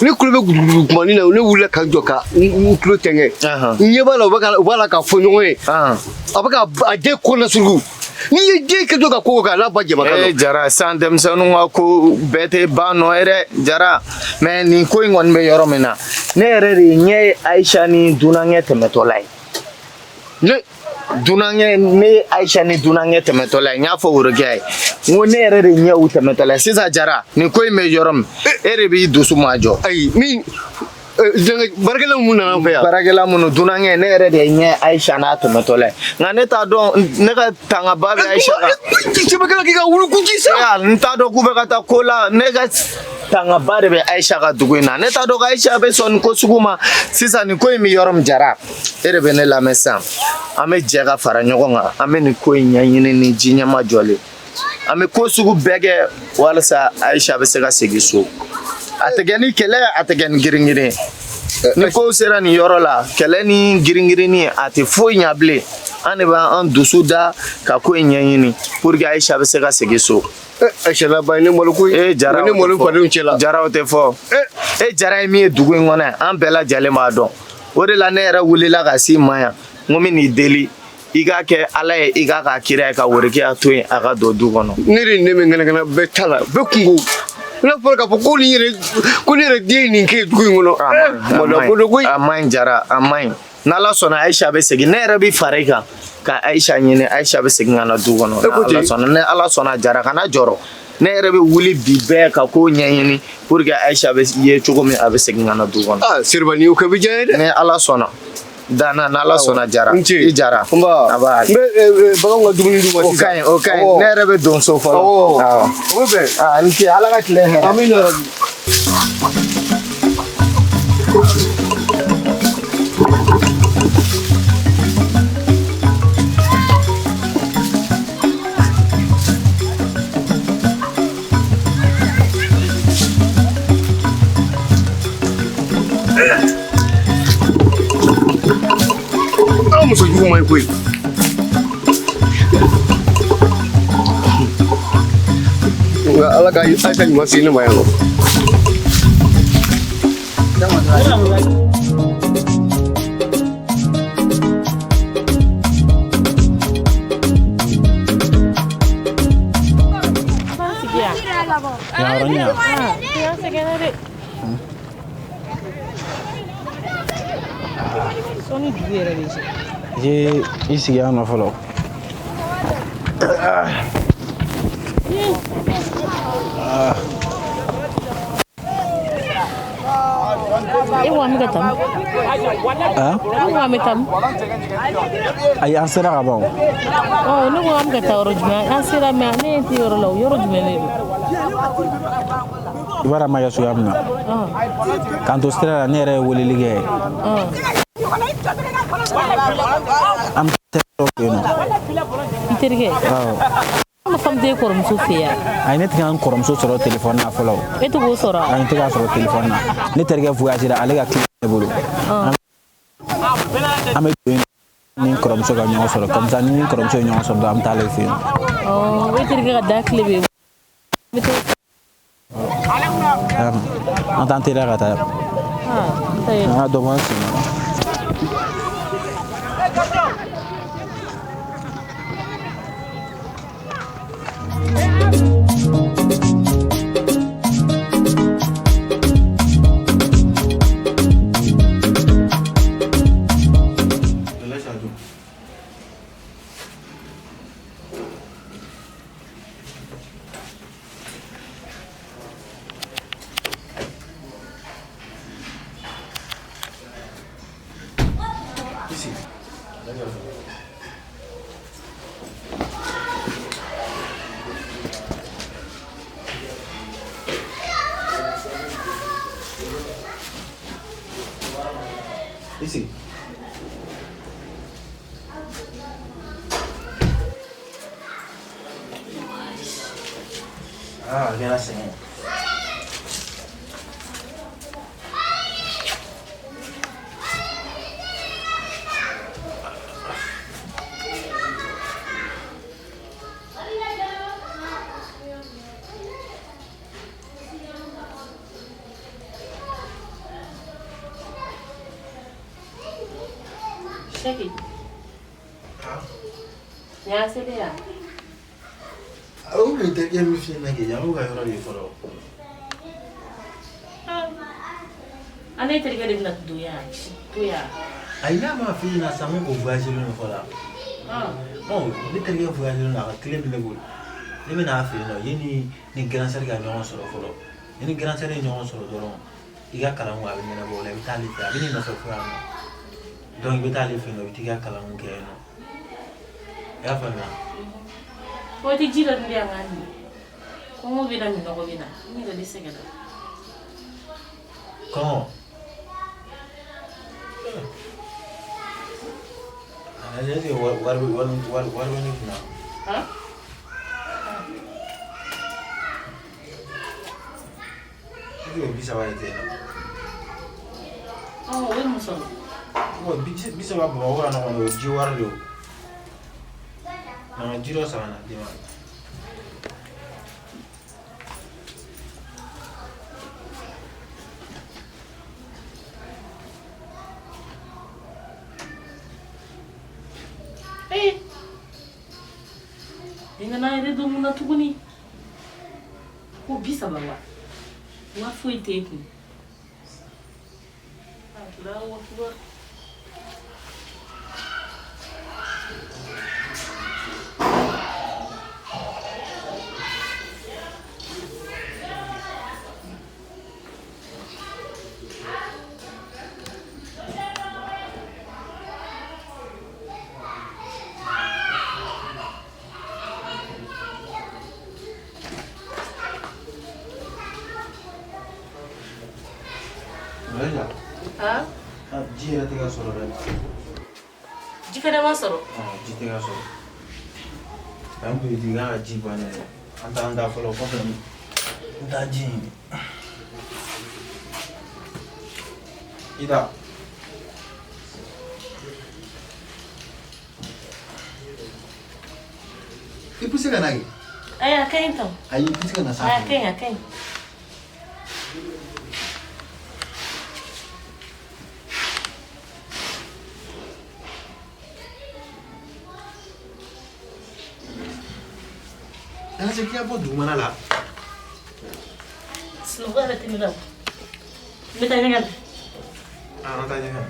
[SPEAKER 1] Ne tulo bɛ gudugudu kumanin na, ne wulila ka n jɔ ka n tulo tɛngɛ. N ɲɛ b'a la, u b'a la k'a fɔ ɲɔgɔn ye. A bɛ ka a den ko lasuruku. N'i ye den kɛtɔ ka ko o kɛ, a n'a ba jɛma kan.
[SPEAKER 6] Ee Jara, sisan denmisɛnninw ka ko bɛɛ tɛ ba nɔ ye dɛ Jara. Mais nin ko in kɔni bɛ yɔrɔ min na, ne yɛrɛ de ɲɛ ye Ayisa ni dunankɛ tɛmɛtɔla ye.
[SPEAKER 1] Ne
[SPEAKER 6] dunankɛ, ne ye Ayisa ni dunankɛ tɛmɛtɔla ye. N y'a fɔ Worokiya ye, n ko ne yɛrɛ de ɲɛ u tɛmɛtɔla ye sisan. Jara, nin ko in bɛ yɔrɔ min, e de b'i dusu majɔ.
[SPEAKER 1] Ayi, min baarakɛla minnu nana an fɛ yan.
[SPEAKER 6] Baarakɛla minnu, dunankɛ, ne yɛrɛ de ɲɛ Ayisa n'a tɛmɛtɔla ye, nka ne t'a dɔn, ne ka tangaba bɛ Ayisa kan.
[SPEAKER 1] Sɛbɛkɛla k'i ka wulukuji sa.
[SPEAKER 6] N t'a dɔn k'u bɛ ka taa ko la. Ne ka tangaba de bɛ Ayisa ka dugu in na. Ne t'a dɔn ko Ayisa bɛ sɔn nin ko sugu ma. Sisan nin ko in bɛ yɔrɔ min, Jara, e de bɛ ne lamɛn sisan. An bɛ jɛ ka fara ɲɔgɔn kan, an bɛ nin ko in ɲɛɲini ni ji ɲɛma jɔlen. An bɛ ko sugu bɛɛ kɛ walasa Ayisa bɛ se ka segin so. A tɛ kɛ ni kɛlɛ, a tɛ kɛ ni girin-girin. Ni ko sera nin yɔrɔ la, kɛlɛ ni girin-girinni a tɛ foyi ɲɛ bilen. An de b'an dusu da ka ko in ɲɛɲini pour que Ayisa bɛ se ka segin so.
[SPEAKER 1] Ayisa laban ye ne malo koyi.
[SPEAKER 6] E Jara,
[SPEAKER 1] ne malo fadenw cɛ la.
[SPEAKER 6] Jara, o tɛ fɔ. E Jara ye min ye dugu in kɔnɔ yan, an bɛɛ lajɛlen b'a dɔn. O de la ne yɛrɛ wulila ka s'i ma yan, n ko n bɛ n'i deli, i k'a kɛ Ala ye, i k'a k'a kira ye, ka Worokiya to yen a ka don du kɔnɔ.
[SPEAKER 1] Ne de ne bɛ ŋɛnɛŋɛnɛ bɛɛ ta la, bɛɛ kungo. N'a fɔra k'a fɔ ko nin yɛrɛ, ko ne yɛrɛ den ye nin kɛ dugu in kɔnɔ. Maloya ko don koyi.
[SPEAKER 6] A man ɲi Jara, a man ɲi. N'Ala sɔnna, Ayisa bɛ segin. Ne yɛrɛ bɛ fara i kan ka Ayisa ɲini. Ayisa bɛ segin ka na du kɔnɔ. N'Ala sɔnna, ni Ala sɔnna, Jara, kana jɔrɔ. Ne yɛrɛ bɛ wuli bi bɛɛ ka ko ɲɛɲini pour que Ayisa bɛ ye cogo min, a bɛ segin ka na du kɔnɔ.
[SPEAKER 1] Aa Seriba, nin y'o kɛ bɛ diya n ye dɛ.
[SPEAKER 6] Ni Ala sɔnna. Dana, n'Ala sɔnna Jara.
[SPEAKER 1] N ce.
[SPEAKER 6] I Jara.
[SPEAKER 1] Nba.
[SPEAKER 6] Aba.
[SPEAKER 1] N bɛ baganw ka dumuni d'u ma
[SPEAKER 6] O
[SPEAKER 1] sisan.
[SPEAKER 6] ka ɲi, o ka ɲi. Ne yɛrɛ bɛ don so fɔlɔ.
[SPEAKER 1] Awɔ.
[SPEAKER 6] Awɔ.
[SPEAKER 1] O bɛ bɛn.
[SPEAKER 6] Aa, n ce, Ala ka tile hɛrɛ.
[SPEAKER 1] Amina yarabi. Aw muso jugu man ɲi koyi. Nka Ala ka Ayisa ɲuman se ne ma yan nɔ.
[SPEAKER 5] Sɔɔni dugu yɛrɛ bɛ jɛ.
[SPEAKER 3] I ye i sigi yan nɔ fɔlɔ.
[SPEAKER 5] E ko an bɛ ka taa min? E ko an bɛ taa min?
[SPEAKER 3] Ayi, an sera ka ban o.
[SPEAKER 5] Ɔ, ne ko an bɛ ka taa yɔrɔ jumɛn? An sera, mais ne tɛ yɔrɔ la o. Yɔrɔ jumɛn de don?
[SPEAKER 3] I b'a dɔn a ma kɛ suguya min na. K'an to sira la, ne yɛrɛ ye weleli kɛ. An bɛ taa dɔ fɛ yen nɔ.
[SPEAKER 5] I terikɛ?
[SPEAKER 3] Awɔ.
[SPEAKER 5] An ma faamu tɛ e kɔrɔmuso fɛ yan.
[SPEAKER 3] Ayi, ne tɛ ka n kɔrɔmuso sɔrɔ telefɔni na fɔlɔ.
[SPEAKER 5] E tɛ k'o sɔrɔ?
[SPEAKER 3] Ayi, n tɛ k'a sɔrɔ telefɔni na. Ne terikɛ voyage la, ale ka clé ne bolo. An bɛ don yen ni n kɔrɔmuso ka ɲɔgɔn sɔrɔ, comme ça ni n kɔrɔmuso ye ɲɔgɔn sɔrɔ dɔrɔn, an bɛ taa ale fɛ yen.
[SPEAKER 5] Ɔ, e terikɛ ka da clé bɛ yen.
[SPEAKER 3] An t'an teliya ka taa. An ka dɔ bɔ an sen na. Ici. Ah, a kɛra sɛgɛn ye.
[SPEAKER 5] Sɛki. Nin y'a selen yan.
[SPEAKER 3] O kun terikɛ min f'i ɲɛna kɛ yan, o ka yɔrɔ de ye fɔlɔ.
[SPEAKER 5] An ne terikɛ de bɛna don yan, to yan.
[SPEAKER 3] Ayi, n'a m'a f'i ɲɛna sisan ko o voyagé len don fɔlɔ. Ɔ, ne terikɛ voyagé len don, a ka clé bɛ ne bolo. Ne bɛ n'a fɛ yen nɔ, yanni ni grand sœur ka ɲɔgɔn sɔrɔ fɔlɔ. Ni ni grand sœur ye ɲɔgɔn sɔrɔ dɔrɔn, i ka kalanko a bɛ ɲɛnabɔ o la, i bɛ taa ale fɛ, a bɛ n'i nɔfɛ fo yan nɔ. Donc i bɛ taa ale fɛ yen nɔ, i bɛ t'i ka kalanko kɛ yen nɔ. I y'a faamuya?
[SPEAKER 5] Fo i tɛ ji dɔ di yan k'a min. Kɔngɔ bɛ na, minnɔgɔ bɛ na. N yɛrɛ de sɛgɛnna.
[SPEAKER 3] Kɔngɔ? A lajɛ, est-ce que wari bɛ wari wari wari bɛ ne kunna?
[SPEAKER 5] Han?
[SPEAKER 3] Est-ce que 30 de tɛ yen nɔ?
[SPEAKER 5] Ɔ, o ye mun sɔrɔ?
[SPEAKER 3] Bon, 30 Bamakɔ yan nɔ kɔni, o ye ji wari de ye o. Na n ka ji dɔ san ka na d'i ma.
[SPEAKER 5] Ee! Nin nana yɛrɛ don mun na tuguni? Ko 30 wa? Wari foyi t'e kun. Allahu akbar.
[SPEAKER 3] Aïcha.
[SPEAKER 5] Ah?
[SPEAKER 3] Ah, ji yɛrɛ tɛ ka sɔrɔ dɛ.
[SPEAKER 5] Ji fɛnɛ ma sɔrɔ?
[SPEAKER 3] Ah, ji tɛ ka sɔrɔ. An kun ye ka ji bannen dɛ. An t'an da fɔlɔ, kɔfɛ n taa ji ɲini. I da.
[SPEAKER 7] I poussé ka na kɛ.
[SPEAKER 5] Ayi, a ka ɲi tan.
[SPEAKER 7] Ayi, i poussé ka na
[SPEAKER 5] Ayi, a
[SPEAKER 7] sanfɛ.
[SPEAKER 5] ka ɲi, a ka ɲi.
[SPEAKER 3] Ala k'i bɔ dugumana la.
[SPEAKER 5] Sunɔgɔ yɛrɛ tɛ ne la o. N bɛ taa ɲɛgɛn na.
[SPEAKER 3] Ah, an taa ɲɛgɛn na.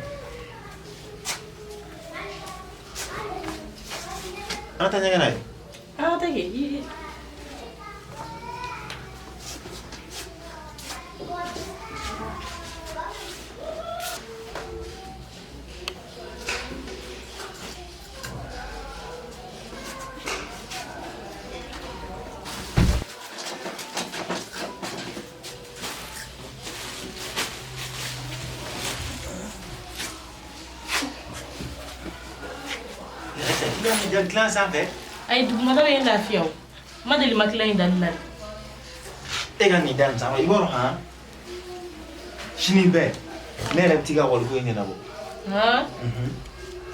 [SPEAKER 3] An taa ɲɛgɛn na ye.
[SPEAKER 5] An ka taa kɛ. I-
[SPEAKER 3] Aïcha, k'i y'a ja dilan sanfɛ.
[SPEAKER 5] Ayi, dugumana bɛ n lafiya o. N ma deli ma tila in dali la de.
[SPEAKER 3] E ka nin da nin sanfɛ, i b'a dɔn han? Sini bɛɛ, ne yɛrɛ bɛ t'i ka ekɔli ko in ɲɛnabɔ.
[SPEAKER 5] Han?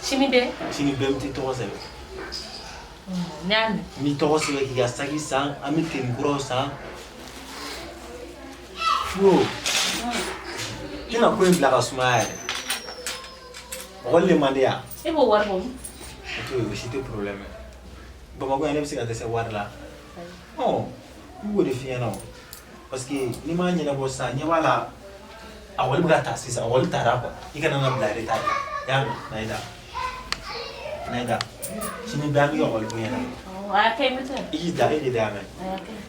[SPEAKER 5] Sini bɛɛ?
[SPEAKER 3] Sini bɛɛ n bɛ t'i tɔgɔ sɛbɛn.
[SPEAKER 5] N y'a mɛn.
[SPEAKER 3] N b'i tɔgɔ sɛbɛn k'i ka saki san, an bɛ tenue kuraw san. Fo. Tɛna ko in bila ka sumaya yɛrɛ. Ekɔli de man di yan.
[SPEAKER 5] E b'o wari bɔ min?
[SPEAKER 3] O t'o ye, o si tɛ problème ye. Bamakɔ yan ne bɛ se ka dɛsɛ wari la. Ɔ, n b'o de f'i ɲɛna o. Parce que n'i m'a ɲɛnabɔ sisan, ɲɛ b'a la, a wari bɛ ka ta sisan, a wari tara quoi. I kana na bila retard la. I y'a mɛn? Na i da. Na i da. Sini bɛɛ an b'i ka ekɔli ko ɲɛnabɔ.
[SPEAKER 5] Awɔ, a ka ɲi, n bɛ taa.
[SPEAKER 3] I k'i da, e de da y'a mɛn.
[SPEAKER 5] A ka ɲi.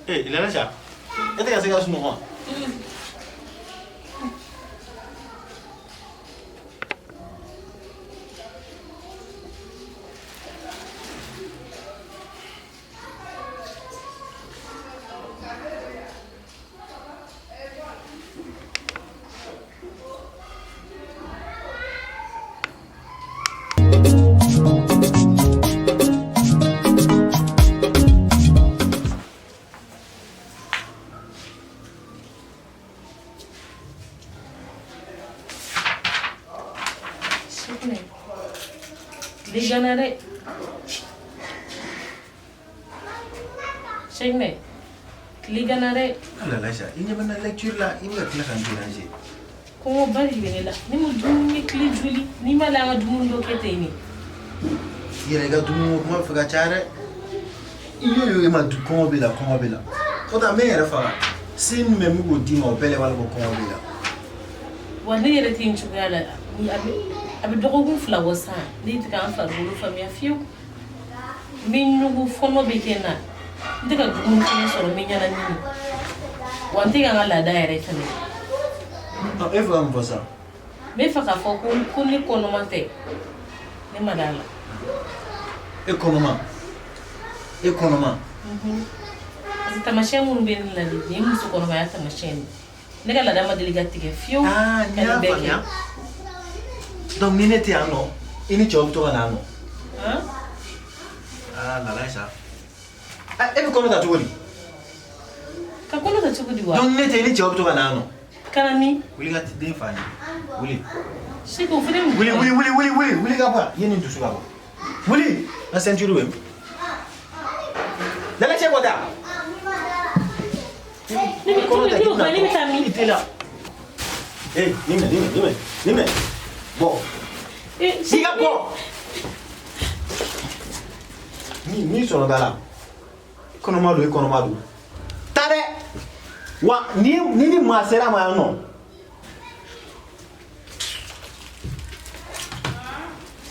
[SPEAKER 3] Eh, Lalacha, e tɛ ka se ka sunɔgɔ wa?
[SPEAKER 5] Sekunɛ, tile gana dɛ. Sekunɛ, tile gana dɛ.
[SPEAKER 3] Ala Laïcha, i ɲɛ bɛ n na lecture la, i bɛ ka tila ka n déranger.
[SPEAKER 5] Kɔngɔba de bɛ ne la. Ne ma dumuni kɛ tile joli? N'i ma la an ka dumuni dɔ kɛ ten ne.
[SPEAKER 3] I yɛrɛ i ka dumuni ko kuma bɛ fɛ ka caya dɛ. I y'o ye e ma kɔngɔ b'i la, kɔngɔ b'i la. O tɛ n bɛ n yɛrɛ faga. Se min bɛ n bɛ k'o d'i ma o bɛɛ la i b'a la ko kɔngɔ b'i la.
[SPEAKER 5] Wa ne yɛrɛ tɛ n cogoya la. A bɛ dɔgɔkun 2 bɔ sisan. Ne tɛ ka n farikolo faamuya fiyewu. N bɛ ɲugu, fɔɔnɔ bɛ kɛ n na. N tɛ ka dumuni fɛnɛ sɔrɔ, n bɛ ɲɛnamini. Wa n tɛ ka n ka laada yɛrɛ fɛnɛ.
[SPEAKER 3] E fɛ ka mun fɔ sisan?
[SPEAKER 5] N bɛ fɛ k'a fɔ ko ne kɔnɔma tɛ. Ne ma d'a la.
[SPEAKER 3] E kɔnɔma? E kɔnɔma?
[SPEAKER 5] Parce que taamasiyɛn minnu bɛ ne la nin ye muso kɔnɔmaya taamasiyɛn ye. Ne ka laada ma deli ka tigɛ fiyewu.
[SPEAKER 3] Aa, n y'a faamuya. Donc ni ne tɛ yan nɔ, i ni cɛw bɛ to ka na yan nɔ. Aa, Lalaïcha. E bɛ kɔnɔ ta cogo di?
[SPEAKER 5] Ka kɔnɔ ta cogo di wa?
[SPEAKER 3] Donc ne tɛ i ni cɛw bɛ to ka na yan nɔ.
[SPEAKER 5] Ka na min?
[SPEAKER 3] Wuli ka den fa ye. Wuli.
[SPEAKER 5] Seko, o fana ye mun
[SPEAKER 3] Wuli, wuli, wuli, wuli, wuli, wuli ka bɔ yan. I ye nin dusu ka bɔ. Wuli. N ka ceinture bɛ min? Lalaïcha bɔ taa.
[SPEAKER 5] Ne bɛ kɔnɔ ta, ne bɛ taa min?
[SPEAKER 3] I teliya. Eh, nin minɛ, nin minɛ, nin minɛ, nin minɛ. Bɔ. I ka bɔ. Ni sɔrɔ da la. I kɔnɔma don, i kɔnɔma don. Taa dɛ. Wa ni maa sera ma yan nɔ.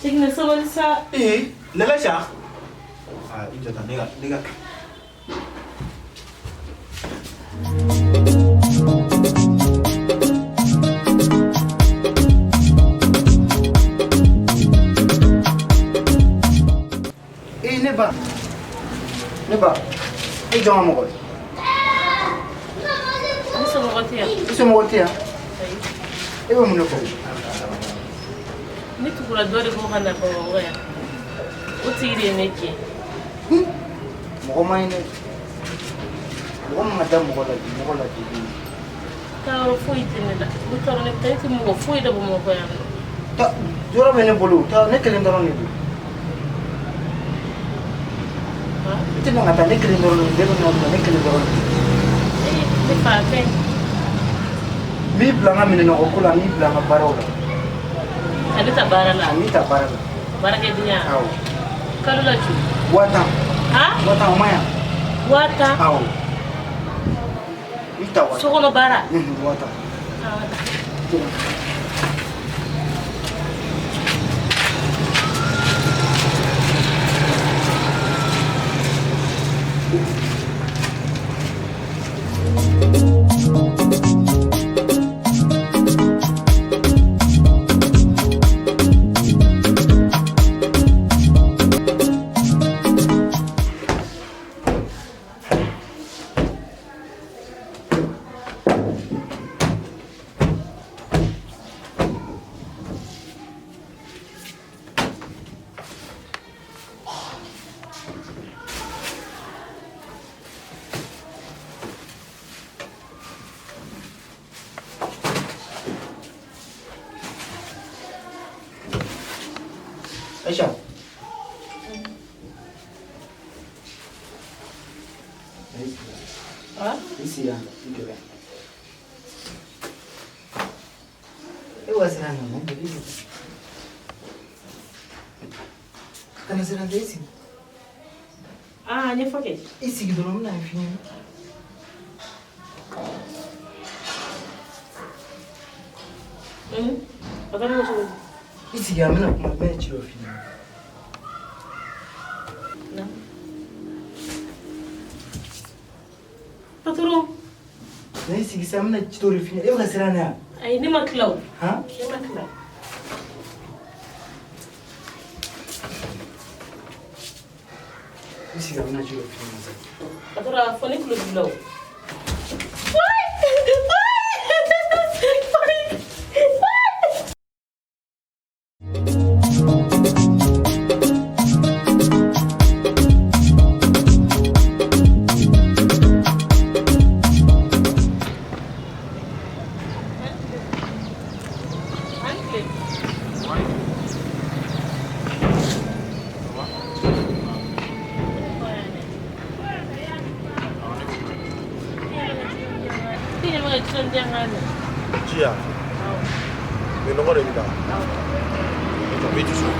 [SPEAKER 5] Seginna sabali sa.
[SPEAKER 3] Ee, Lalaïcha. Aa, i jɔ tan, ne ka ne ka.
[SPEAKER 7] Ee, ne ba. Ne ba. E jɔn ka mɔgɔ ye?
[SPEAKER 5] Ne somɔgɔ tɛ yan.
[SPEAKER 7] I somɔgɔ tɛ yan? E bɛ mun de fɔ?
[SPEAKER 5] Ne tugura dɔ de kɔ ka na Bamakɔ yan. O tigi de ye ne gɛn.
[SPEAKER 7] Mɔgɔ man ɲi dɛ. Mɔgɔ man ka da mɔgɔ la bi, mɔgɔ la bi.
[SPEAKER 5] Taayɔrɔ foyi tɛ ne la. Ne taara ne ta, e tɛ mɔgɔ foyi da Bamakɔ yan nɔ.
[SPEAKER 7] Ta, yɔrɔ bɛ ne bolo, taa ne kelen dɔrɔn de don. I tɛ na ka taa ne kelen dɔrɔn de don, ne bɛ na bila ne kelen dɔrɔn de don.
[SPEAKER 5] Ee, ne fa fɛn.
[SPEAKER 7] N b'i bila n ka minɛnɔgɔ ko la, n b'i bila n ka baaraw la.
[SPEAKER 5] Ka ne ta baara la?
[SPEAKER 7] Ka ne ta baara la.
[SPEAKER 5] Baarakɛdenya?
[SPEAKER 7] Awɔ.
[SPEAKER 5] Kalo la joli?
[SPEAKER 7] 50 000.
[SPEAKER 5] Han?
[SPEAKER 7] 50 000 o ma ɲi wa?
[SPEAKER 5] 50 000?
[SPEAKER 7] Awɔ. N b'i ta 50 000.
[SPEAKER 5] So kɔnɔ baara?
[SPEAKER 7] Unhun, 50 000. Aïcha.
[SPEAKER 5] Ah?
[SPEAKER 7] Ici, là, il devait. E wa siran na mun bɛ Kana siran tɛ i sigi.
[SPEAKER 5] Ah, ɲɛfɔ kɛ.
[SPEAKER 7] I sigi dɔrɔn n bɛna f'i ɲɛna.
[SPEAKER 5] A taara cogo di?
[SPEAKER 7] I sigi an bɛna kuma n bɛna ci dɔ f'i ɲɛna.
[SPEAKER 5] Patron.
[SPEAKER 7] Na i sigi sisan n bɛna ci dɔ de f'i ɲɛna. E bɛ ka siran ne wa?
[SPEAKER 5] Ayi, ne ma tila o.
[SPEAKER 7] Han?
[SPEAKER 5] Ne ma tila.
[SPEAKER 7] I sigi an bɛna ci dɔ f'i ɲɛna sisan.
[SPEAKER 5] Patron, a fɔ ne tulo b'i la o. ji dɔɔni di yan k'a min.
[SPEAKER 8] Ji ya? Minnɔgɔ de b'i la? Jɔ n bɛ ji sɔrɔ.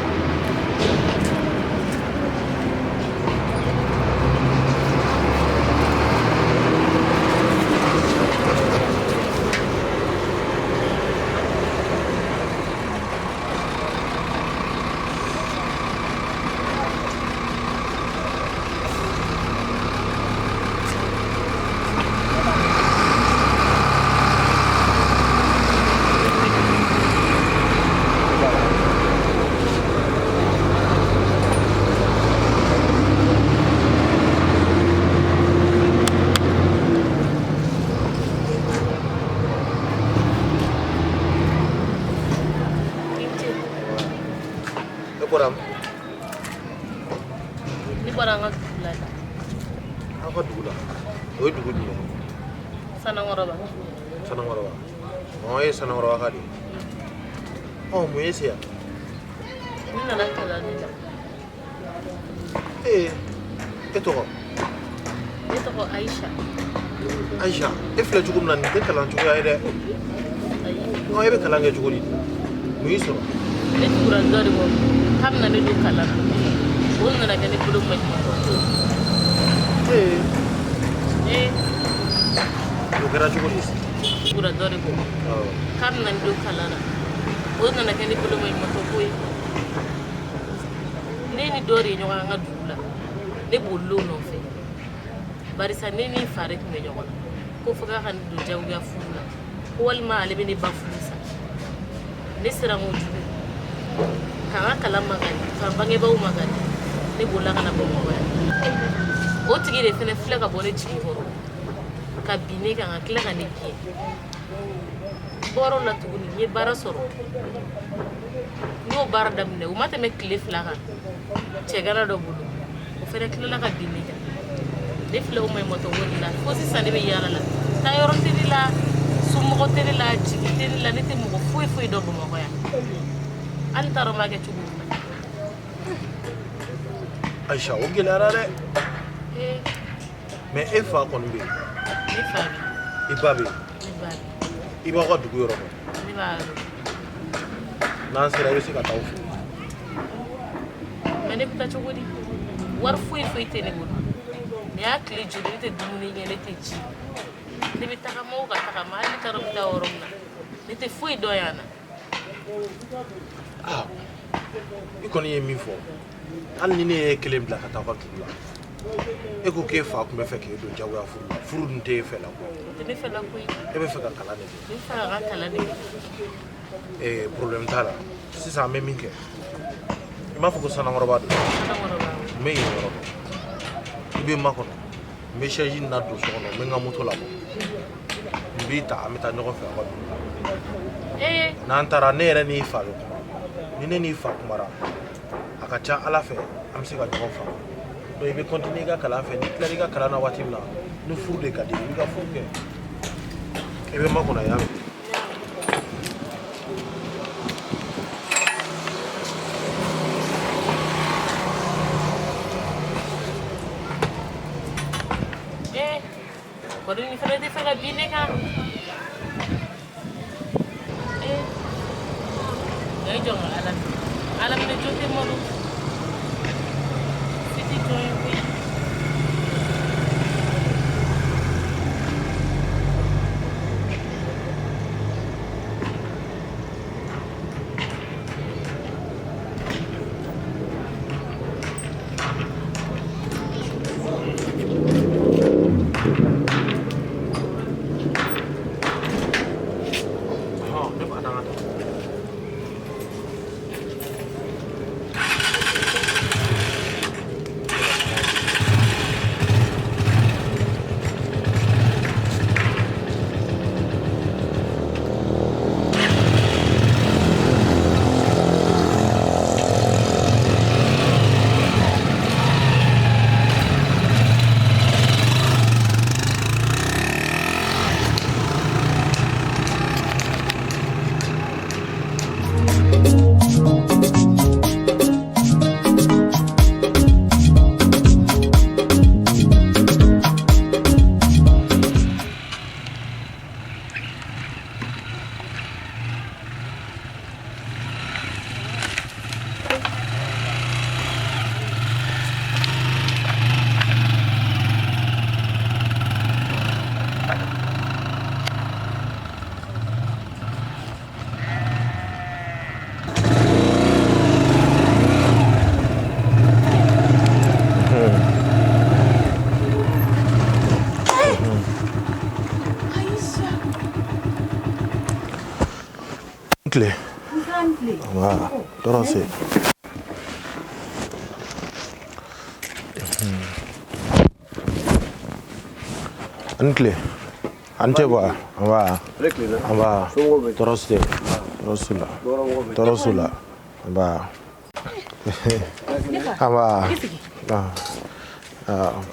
[SPEAKER 8] E bɔra min?
[SPEAKER 5] Ne bɔra an ka dugu la de.
[SPEAKER 8] Aw ka dugu la? O ye dugu jumɛn ye?
[SPEAKER 5] Sanankɔrɔba.
[SPEAKER 8] Sanankɔrɔba. Ɔ e ye Sanankɔrɔba ka de ye. Ɔ mun y'e se yan?
[SPEAKER 5] Ne nana kalan de la.
[SPEAKER 8] Ee e tɔgɔ?
[SPEAKER 5] Ne tɔgɔ Ayisa.
[SPEAKER 8] Ayisa, e filɛ cogo min na nin tɛ kalan cogoya ye dɛ. Ɔ e bɛ kalan kɛ cogo di? Mun y'i sɔrɔ?
[SPEAKER 5] Ne tugura dɔ de kɔ k'a bɛna ne don kalan na. O nana kɛ ne bolo maɲumantɔ ko.
[SPEAKER 8] Ee.
[SPEAKER 5] Ee.
[SPEAKER 8] O kɛra cogo di?
[SPEAKER 5] Tugura dɔ de kɔ.
[SPEAKER 8] Awɔ.
[SPEAKER 5] K'a bɛna ne don kalan na. O nana kɛ ne bolo maɲumantɔ ko ye. Ne ni dɔ de ye ɲɔgɔn an ka dugu la. Ne bolil'o nɔfɛ. Barisa ne ni n fa de tun bɛ ɲɔgɔn na. Ko fo k'a ka ne don jagoya furu la. Ko walima ale bɛ ne ba furu sa. Ne siran kojugu. Ka n ka kalan makari, ka n bangebaaw makari. Ne bolila ka na Bamakɔ yan. O tigi de fɛnɛ filɛ ka bɔ ne jigi kɔrɔ. Ka bin ne kan ka tila ka ne gɛn. N bɔr'o la tuguni n ye baara sɔrɔ. N y'o baara daminɛ o ma tɛmɛ tile 2 kan. Cɛgana dɔ bolo. O fɛnɛ tilala ka bin ne kan. Ne filɛ o maɲumantɔ ko de la. Fo sisan ne bɛ yaala la. Taa yɔrɔ tɛ ne la, somɔgɔ tɛ ne la, jigi tɛ ne la, ne tɛ mɔgɔ foyi foyi dɔn Bamakɔ yan. Hali n t'a dɔn n b'a kɛ cogo min na.
[SPEAKER 8] Ayisa, o gɛlɛyara dɛ.
[SPEAKER 5] Ee.
[SPEAKER 8] Mais e fa kɔni bɛ yen?
[SPEAKER 5] Ne fa bɛ yen.
[SPEAKER 8] I ba bɛ yen?
[SPEAKER 5] Ne ba bɛ yen.
[SPEAKER 8] I b'aw ka dugu yɔrɔ dɔn?
[SPEAKER 5] Ne b'a dɔn.
[SPEAKER 8] N'an sera i bɛ se ka taa aw fɛ yen.
[SPEAKER 5] Mais ne bɛ taa cogo di? Wari foyi foyi tɛ ne bolo. Nin y'a tile joli ne tɛ dumuni kɛ, ne tɛ ji. Ne bɛ tagama o ka tagama hali ne t'a dɔn n bɛ taa yɔrɔ min na. Ne tɛ foyi dɔn yan na.
[SPEAKER 8] Ah, i kɔni ye min fɔ hali ni ne ye kelen bila ka taa aw ka dugu la e ko k'e fa tun bɛ fɛ k'e don jagoya furu la furu dun tɛ e fɛ la ko ye.
[SPEAKER 5] O tɛ ne fɛ la koyi.
[SPEAKER 8] E bɛ fɛ ka kalan de kɛ.
[SPEAKER 5] Ne bɛ fɛ ka kalan de kɛ.
[SPEAKER 8] Ee problème t'a la sisan an bɛ min kɛ i m'a fɔ ko Sanankɔrɔba don.
[SPEAKER 5] Sanankɔrɔba.
[SPEAKER 8] N bɛ yen yɔrɔ dɔn i bɛ n makɔnɔ n bɛ chaise in nadon so kɔnɔ n bɛ n ka moto labɔ n b'i ta an bɛ taa ɲɔgɔn fɛ aw ka dugu la.
[SPEAKER 5] Ee.
[SPEAKER 8] N'an taara ne yɛrɛ n'i fa bɛ kuma ni ne n'i fa kumara a ka ca Ala fɛ an bɛ se ka ɲɔgɔn faamu donc i bɛ continuer i ka kalan fɛ n'i tilara i ka kalan na waati min na ni furu de ka di i ye i b'i ka furu kɛ i bɛ n makɔnɔ i y'a mɛn.
[SPEAKER 5] Ee kɔri nin fana tɛ fɛ ka bin ne kan. Ee nka i jɔ n ka Ala minɛ. Ala minɛ jo tɛ malo. Se tɛ jɔn ye koyi.
[SPEAKER 8] Ni tile. Nba, tɔɔrɔ se. A ni tile. A ni ce quoi. Nba. Nba. Tɔɔrɔ si tɛ. Tɔɔrɔ s'u la. Tɔɔrɔ s'u la. Nba. Nba. Ah. Ah, ok.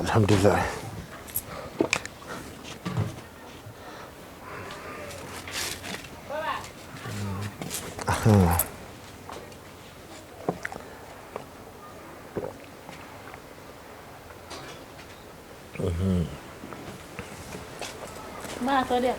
[SPEAKER 8] Alhamdulillah.
[SPEAKER 5] Ba tɔ dɛ.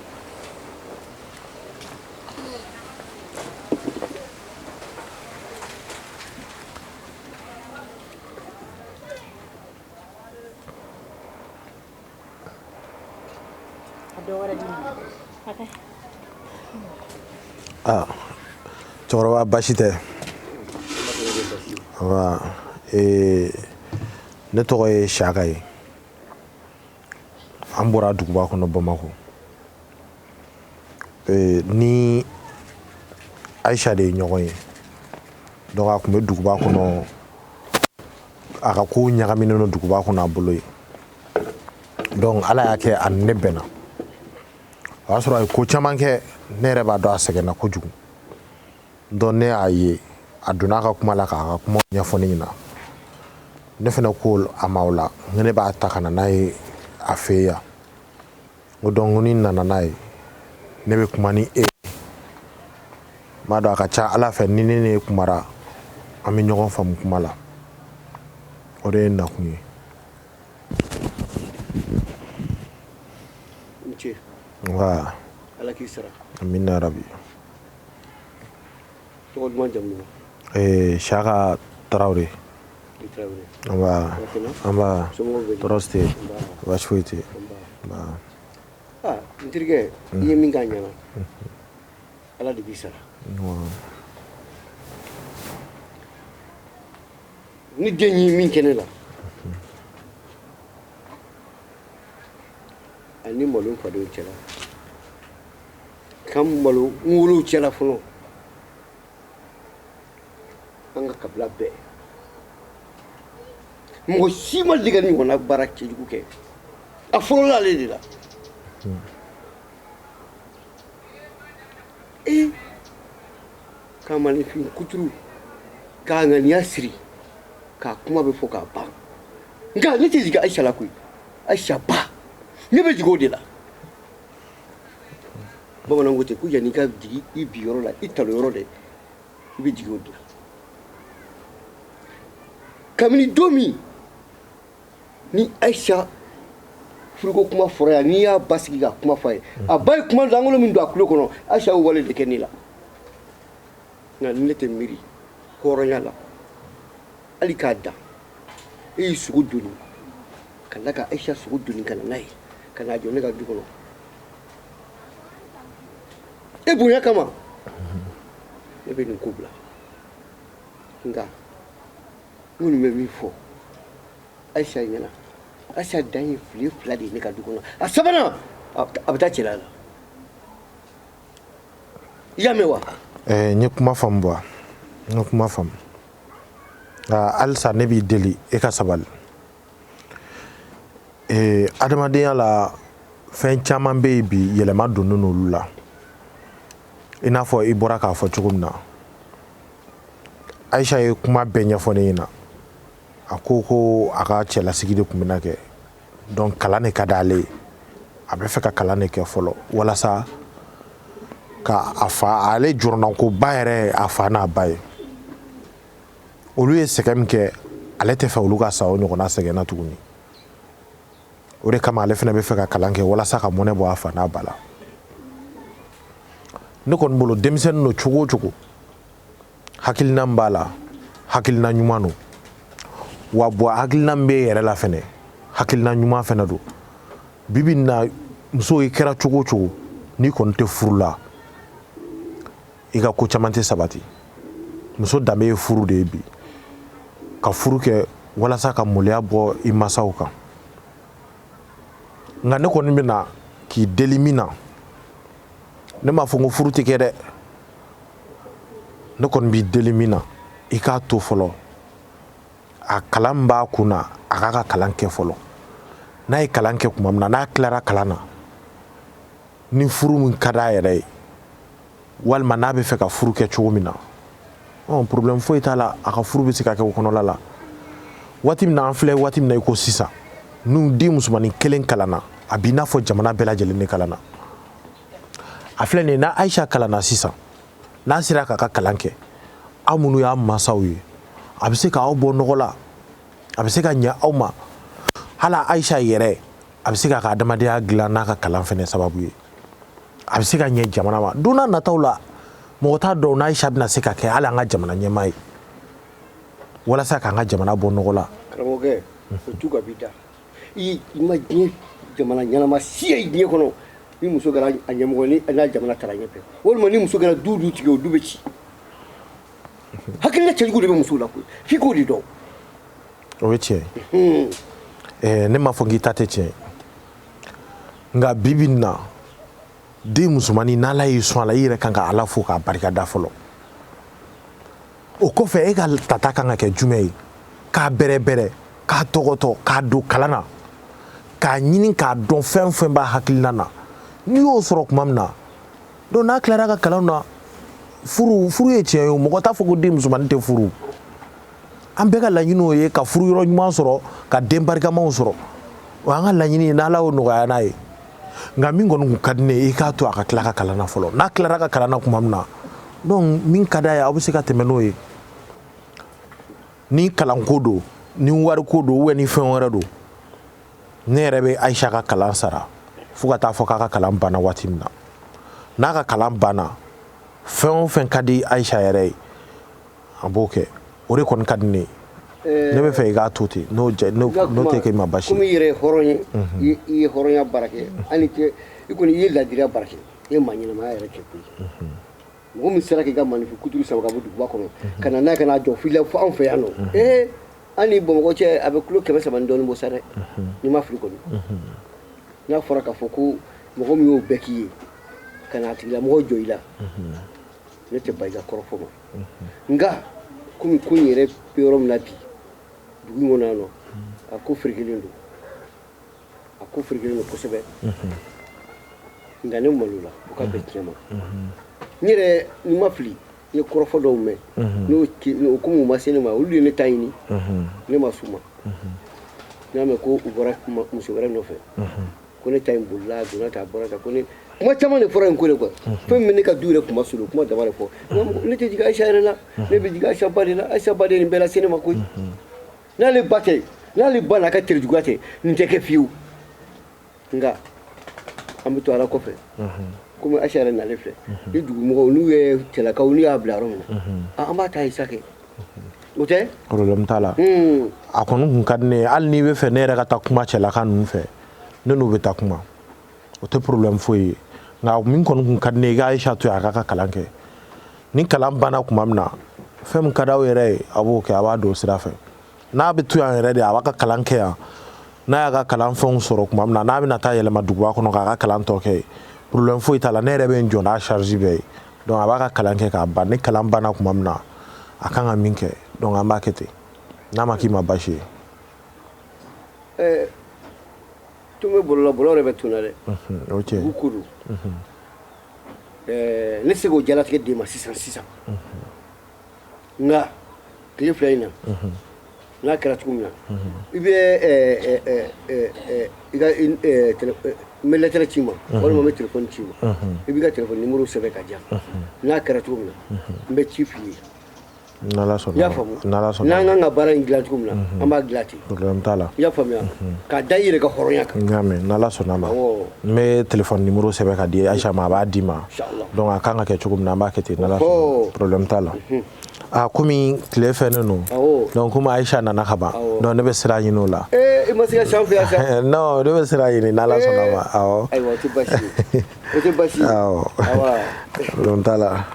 [SPEAKER 8] Ah, cɛkɔrɔba baasi tɛ. Nba, ee, ne tɔgɔ ye Siyaka ye. An bɔra duguba kɔnɔ Bamakɔ. Ee, ni Ayisa de ye ɲɔgɔn ye. Donc a tun bɛ duguba kɔnɔ, a ka kow ɲagaminen don duguba kɔnɔ a bolo yen. Donc Ala y'a kɛ a ni ne bɛnna. O y'a sɔrɔ a ye ko caman kɛ, ne yɛrɛ b'a dɔn a sɛgɛnna kojugu. Donc ne y'a ye, a donna a ka kuma la k'a ka kuma ɲɛfɔ ne ɲɛna. Ne fana ko a ma o la, n ko ne b'a ta ka na n'a ye a fɛ yan. N ko donc ni n nana n'a ye, ne bɛ kuma ni e ye. N b'a dɔn a ka ca Ala fɛ ni ne n'e kumara, an bɛ ɲɔgɔn faamu kuma la. O de ye n nakun ye.
[SPEAKER 1] N ce.
[SPEAKER 8] Nba.
[SPEAKER 1] Ala k'i sara.
[SPEAKER 8] Amina rabi.
[SPEAKER 1] Tɔgɔ duman jamu duman?
[SPEAKER 8] Ee, Siyaka Tarawele.
[SPEAKER 1] I Tarawele.
[SPEAKER 8] Nba. Nba.
[SPEAKER 1] Somɔgɔw bɛ di?
[SPEAKER 8] Tɔɔrɔ si tɛ yen. Baasi foyi tɛ yen. Nba.
[SPEAKER 1] Ah, n terikɛ, i ye min k'a ɲɛna. Ala de b'i sara. Ni den ye min kɛ ne la, ani malo n fadenw cɛla, ka n malo n wolow cɛla fɔlɔ, an ka kabila bɛɛ, mɔgɔ si ma deli ka nin ɲɔgɔnna baara cɛjugu kɛ. A fɔlɔla ale de la. Ee, ka maninfin kuturu k'a ŋaniya siri k'a kuma bɛ fɔ k'a ban. Nka ne tɛ jigin Ayisa la koyi. Ayisa ba, ne bɛ jigin o de la. Bamananw ko ten ko yanni i ka jigin i bi yɔrɔ la, i talo yɔrɔ dɛ, i bɛ jigin o de la. Kabini don min ni Ayisa furuko kuma fɔra yan, n'i y'a ba sigi ka kuma fɔ a ye, a ba ye kuma lankolon min don a tulo kɔnɔ, Ayisa y'o wale de kɛ ne la. Nka ne tɛ miiri hɔrɔnya la hali k'a dan. E y'i sogo doni ka tila ka Ayisa sogo doni ka na n'a ye, ka n'a jɔ ne ka du kɔnɔ e bonya kama. Ne bɛ nin ko bila, nka n kɔni bɛ min fɔ Ayisa ɲɛna, Ayisa dan ye tile 2 de ye ne ka du kɔnɔ. A sabanan, a bɛ taa cɛla la. I y'a mɛn wa?
[SPEAKER 8] N ye kuma faamu wa, n ye kuma faamu. Nka halisa ne b'i deli, e ka sabali. Adamadenya la, fɛn caman bɛ yen bi, yɛlɛma donnen olu la. I n'a fɔ i bɔra k'a fɔ cogo min na, Ayisa ye kuma bɛɛ ɲɛfɔ ne ɲɛna. A ko ko a ka cɛlasigi de tun bɛna kɛ, donc kalan de ka d'ale ye. A bɛ fɛ ka kalan de kɛ fɔlɔ walasa ka a fa, ale jɔrɔnankoba yɛrɛ a fa n'a ba ye. Olu ye sɛgɛn min kɛ, ale tɛ fɛ olu ka sa o ɲɔgɔnna sɛgɛn na tuguni. O de kama ale fana bɛ fɛ ka kalan kɛ walasa ka mɔnɛ bɔ a fa n'a ba la. Ne kɔni bolo, denmisɛnnin don cogo o cogo, hakilina min b'a la, hakilina ɲuman don. Wa bɔ hakilina min b'e yɛrɛ la fɛnɛ, hakilina ɲuman fɛnɛ don. Bibi in na, muso, i kɛra cogo o cogo, n'i kɔni tɛ furu la, i ka ko caman tɛ sabati. Muso danbe ye furu de ye bi, ka furu kɛ walasa ka maloya bɔ i masaw kan. Nka ne kɔni bɛ na k'i deli min na, ne m'a fɔ n ko furu tɛ kɛ dɛ. Ne kɔni b'i deli min na, i k'a to fɔlɔ, a kalan b'a kun na, a k'a ka kalan kɛ fɔlɔ. N'a ye kalan kɛ tuma min na, n'a tilara kalan na, ni furu min ka d'a yɛrɛ ye, walima n'a bɛ fɛ ka furu kɛ cogo min na, ɔ problème foyi t'a la, a ka furu bɛ se ka kɛ o kɔnɔla la. Waati min na an filɛ waati min na i ko sisan, n'u den musomannin kelen kalanna, a b'i n'a fɔ jamana bɛɛ lajɛlen de kalanna. A filɛ nin ye, n'a Ayisa kalanna sisan, n'a sera k'a ka kalan kɛ, aw minnu y'a mansaw ye, a bɛ se k'aw bɔ nɔgɔ la, a bɛ se ka ɲɛ aw ma. Hali Ayisa yɛrɛ, a bɛ se k'a ka adamadenya dilan n'a ka kalan fɛnɛ sababu ye. A bɛ se ka ɲɛ jamana ma don n'a nataw la. Mɔgɔ t'a dɔn n'Ayisa bɛna se ka kɛ hali an ka jamana ɲɛmaa ye, walasa k'an ka jamana bɔ nɔgɔ la.
[SPEAKER 1] Karamɔgɔkɛ, o tu ka b'i da. I ma diɲɛ jamana ɲɛnama si ye diɲɛ kɔnɔ ni muso kɛra a ɲɛmɔgɔ ni n'a jamana taara ɲɛfɛ, walima ni muso kɛra du dutigi, o du bɛ ci. Hakilina cɛjugu de bɛ musow la koyi, f'i k'o de dɔn.
[SPEAKER 8] O ye tiɲɛ ye. Ne m'a fɔ k'i ta tɛ tiɲɛ ye, nka bi bi in na, den musomannin, n'Ala y'i sɔn a la, i yɛrɛ kan ka Ala fo k'a barika da fɔlɔ. O kɔfɛ, e ka tata kan ka kɛ jumɛn ye? K'a bɛrɛbɛrɛ, k'a tɔgɔtɔ, k'a don kalan na, k'a ɲini k'a dɔn fɛn fɛn b'a hakilina na. N'i y'o sɔrɔ tuma min na, donc n'a tilara ka kalan na, furu furu ye tiɲɛ ye o. Mɔgɔ t'a fɔ ko den musomannin tɛ furu. An bɛɛ ka laɲini o ye ka furu yɔrɔ ɲuman sɔrɔ, ka den barikamaw sɔrɔ. O y'an ka laɲini ye, n'Ala y'o nɔgɔya n'a ye. Nka min kɔni kun ka di ne ye, i k'a to a ka tila ka kalan na fɔlɔ. N'a tilara ka kalan na tuma min na, donc min ka d'a ye, aw bɛ se ka tɛmɛ n'o ye. Ni kalanko don, ni wariko don, ou ni fɛn wɛrɛ don, ne yɛrɛ bɛ Ayisa ka kalan sara fo ka taa fɔ k'a ka kalan banna. Waati min na n'a ka kalan banna, fɛn o fɛn ka di Ayisa yɛrɛ ye, a b'o kɛ. O de kɔni ka di ne ye. Ne bɛ fɛ i k'a to ten, n'o tɛ kɛ i ma baasi ye.
[SPEAKER 1] Komi i yɛrɛ ye hɔrɔn ye, i ye hɔrɔnya baara kɛ, hali tɛ i kɔni, i ye laadiriya baara kɛ, i ye maa ɲɛnamaya yɛrɛ kɛ koyi. Mɔgɔ min sera k'i ka maninfin kuturu sama ka bɔ duguba kɔnɔ ka na n'a ye, ka n'a jɔ f'i la fo anw fɛ yan nɔ, ee, an ni Bamakɔ cɛ, a bɛ kilo 300 ni dɔɔnin bɔ sa dɛ, n'i ma fili kɔni. N'a fɔra k'a fɔ ko mɔgɔ min y'o bɛɛ k'i ye, ka n'a tigilamɔgɔ jɔ i la, ne tɛ ban i ka kɔrɔfɔ ma. Nka komi ko in yɛrɛ bɛ yɔrɔ min na bi dugu in kɔnɔ yan nɔ, a ko ferekelen don, a ko ferekelen don kosɛbɛ. Nka ne malo la, o ka bɛn tiɲɛ ma. N yɛrɛ, ni ma fili, n ye kɔrɔfɔ dɔw mɛn, n'o komi u ma se ne ma, olu de ye ne ta ɲini, ne ma s'u ma. N y'a mɛn ko u bɔra muso wɛrɛ nɔfɛ, ko ne ta in bolila, a donna tan, a bɔra tan, ko ne kuma caman de fɔra yen ko de quoi. Fɛn min bɛ ne ka du yɛrɛ kuma solo, kuma dama de fɔ. Ne tɛ jigin Ayisa yɛrɛ la, ne bɛ jigin Ayisa ba de la. Ayisa ba de ye nin bɛɛ lase ne ma koyi. N'ale ba tɛ, n'ale ba n'a ka terijuguya tɛ, nin tɛ kɛ fiyewu. Nka an bɛ to Ala kɔfɛ. Komi Ayisa yɛrɛ nalen filɛ ni dugumɔgɔw n'u ye cɛlakaw, n'u y'a bila yɔrɔ min na, an b'a ta Ayisa kɛ, o tɛ.
[SPEAKER 8] Problème t'a la. A kɔni kun ka di ne ye, hali n'i bɛ fɛ ne yɛrɛ ka taa kuma cɛlaka ninnu fɛ, ne n'u bɛ taa kuma, o tɛ problème foyi ye. Nka min kɔni kun ka di ne ye, i ka Ayisa to yen, a k'a ka kalan kɛ. Ni kalan banna tuma min na, fɛn min ka d'aw yɛrɛ ye, a b'o kɛ, a b'a don sira fɛ. N'a bɛ to yan yɛrɛ de, a b'a ka kalan kɛ yan. N'a y'a ka kalan fɛnw sɔrɔ tuma min na, n'a bɛna taa yɛlɛma duguba kɔnɔ k'a ka kalan tɔ kɛ, problème foyi t'a la. Ne yɛrɛ bɛ n jɔ n'a charge bɛɛ ye. Donc a b'a ka kalan kɛ k'a ban. Ni kalan banna tuma min na, a kan ka min kɛ, donc an b'a kɛ ten, n'a ma k'i ma baasi ye.
[SPEAKER 1] Ɛɛ, tun bɛ bolo la, bolo yɛrɛ bɛ tun na dɛ.
[SPEAKER 8] O tiɲɛ.
[SPEAKER 1] Dugu ko don. Ɛɛ, ne se k'o jalatigɛ d'e ma sisan sisan, nka tile 2 in na, n'a kɛra cogo min na, i bɛ i ka n bɛ lɛtɛrɛ ci ma, walima n bɛ telefɔni ci ma, i b'i ka telefɔni nimoro sɛbɛn ka di yan. N'a kɛra cogo min na, n bɛ ci f'i ye.
[SPEAKER 8] N'Ala sɔnna.
[SPEAKER 1] I y'a faamu?
[SPEAKER 8] N'Ala sɔnna.
[SPEAKER 1] N'an kan ka baara in dilan cogo min na, an b'a dilan ten.
[SPEAKER 8] Problème t'a la.
[SPEAKER 1] I y'a faamuya? K'a da i yɛrɛ ka hɔrɔnya kan.
[SPEAKER 8] N y'a mɛn, n'Ala sɔnna ma. N bɛ téléphone numéro sɛbɛn ka di Aïcha ma, a b'a d'i ma. Donc a kan ka kɛ cogo min na, an b'a kɛ ten, n'Ala sɔnna. Problème t'a la. Ah, komi tile fɛnnen don. Donc komi Aïcha nana ka ban. Donc ne bɛ sira ɲini o la.
[SPEAKER 1] Ee, i ma se ka s'an fɛ yan sa.
[SPEAKER 8] Non, ne bɛ sira ɲini, n'Ala sɔnna ma. Awɔ.
[SPEAKER 1] Ayiwa, o tɛ baasi ye. O tɛ baasi ye.
[SPEAKER 8] Awɔ.
[SPEAKER 1] Awa.
[SPEAKER 8] Problème t'a la.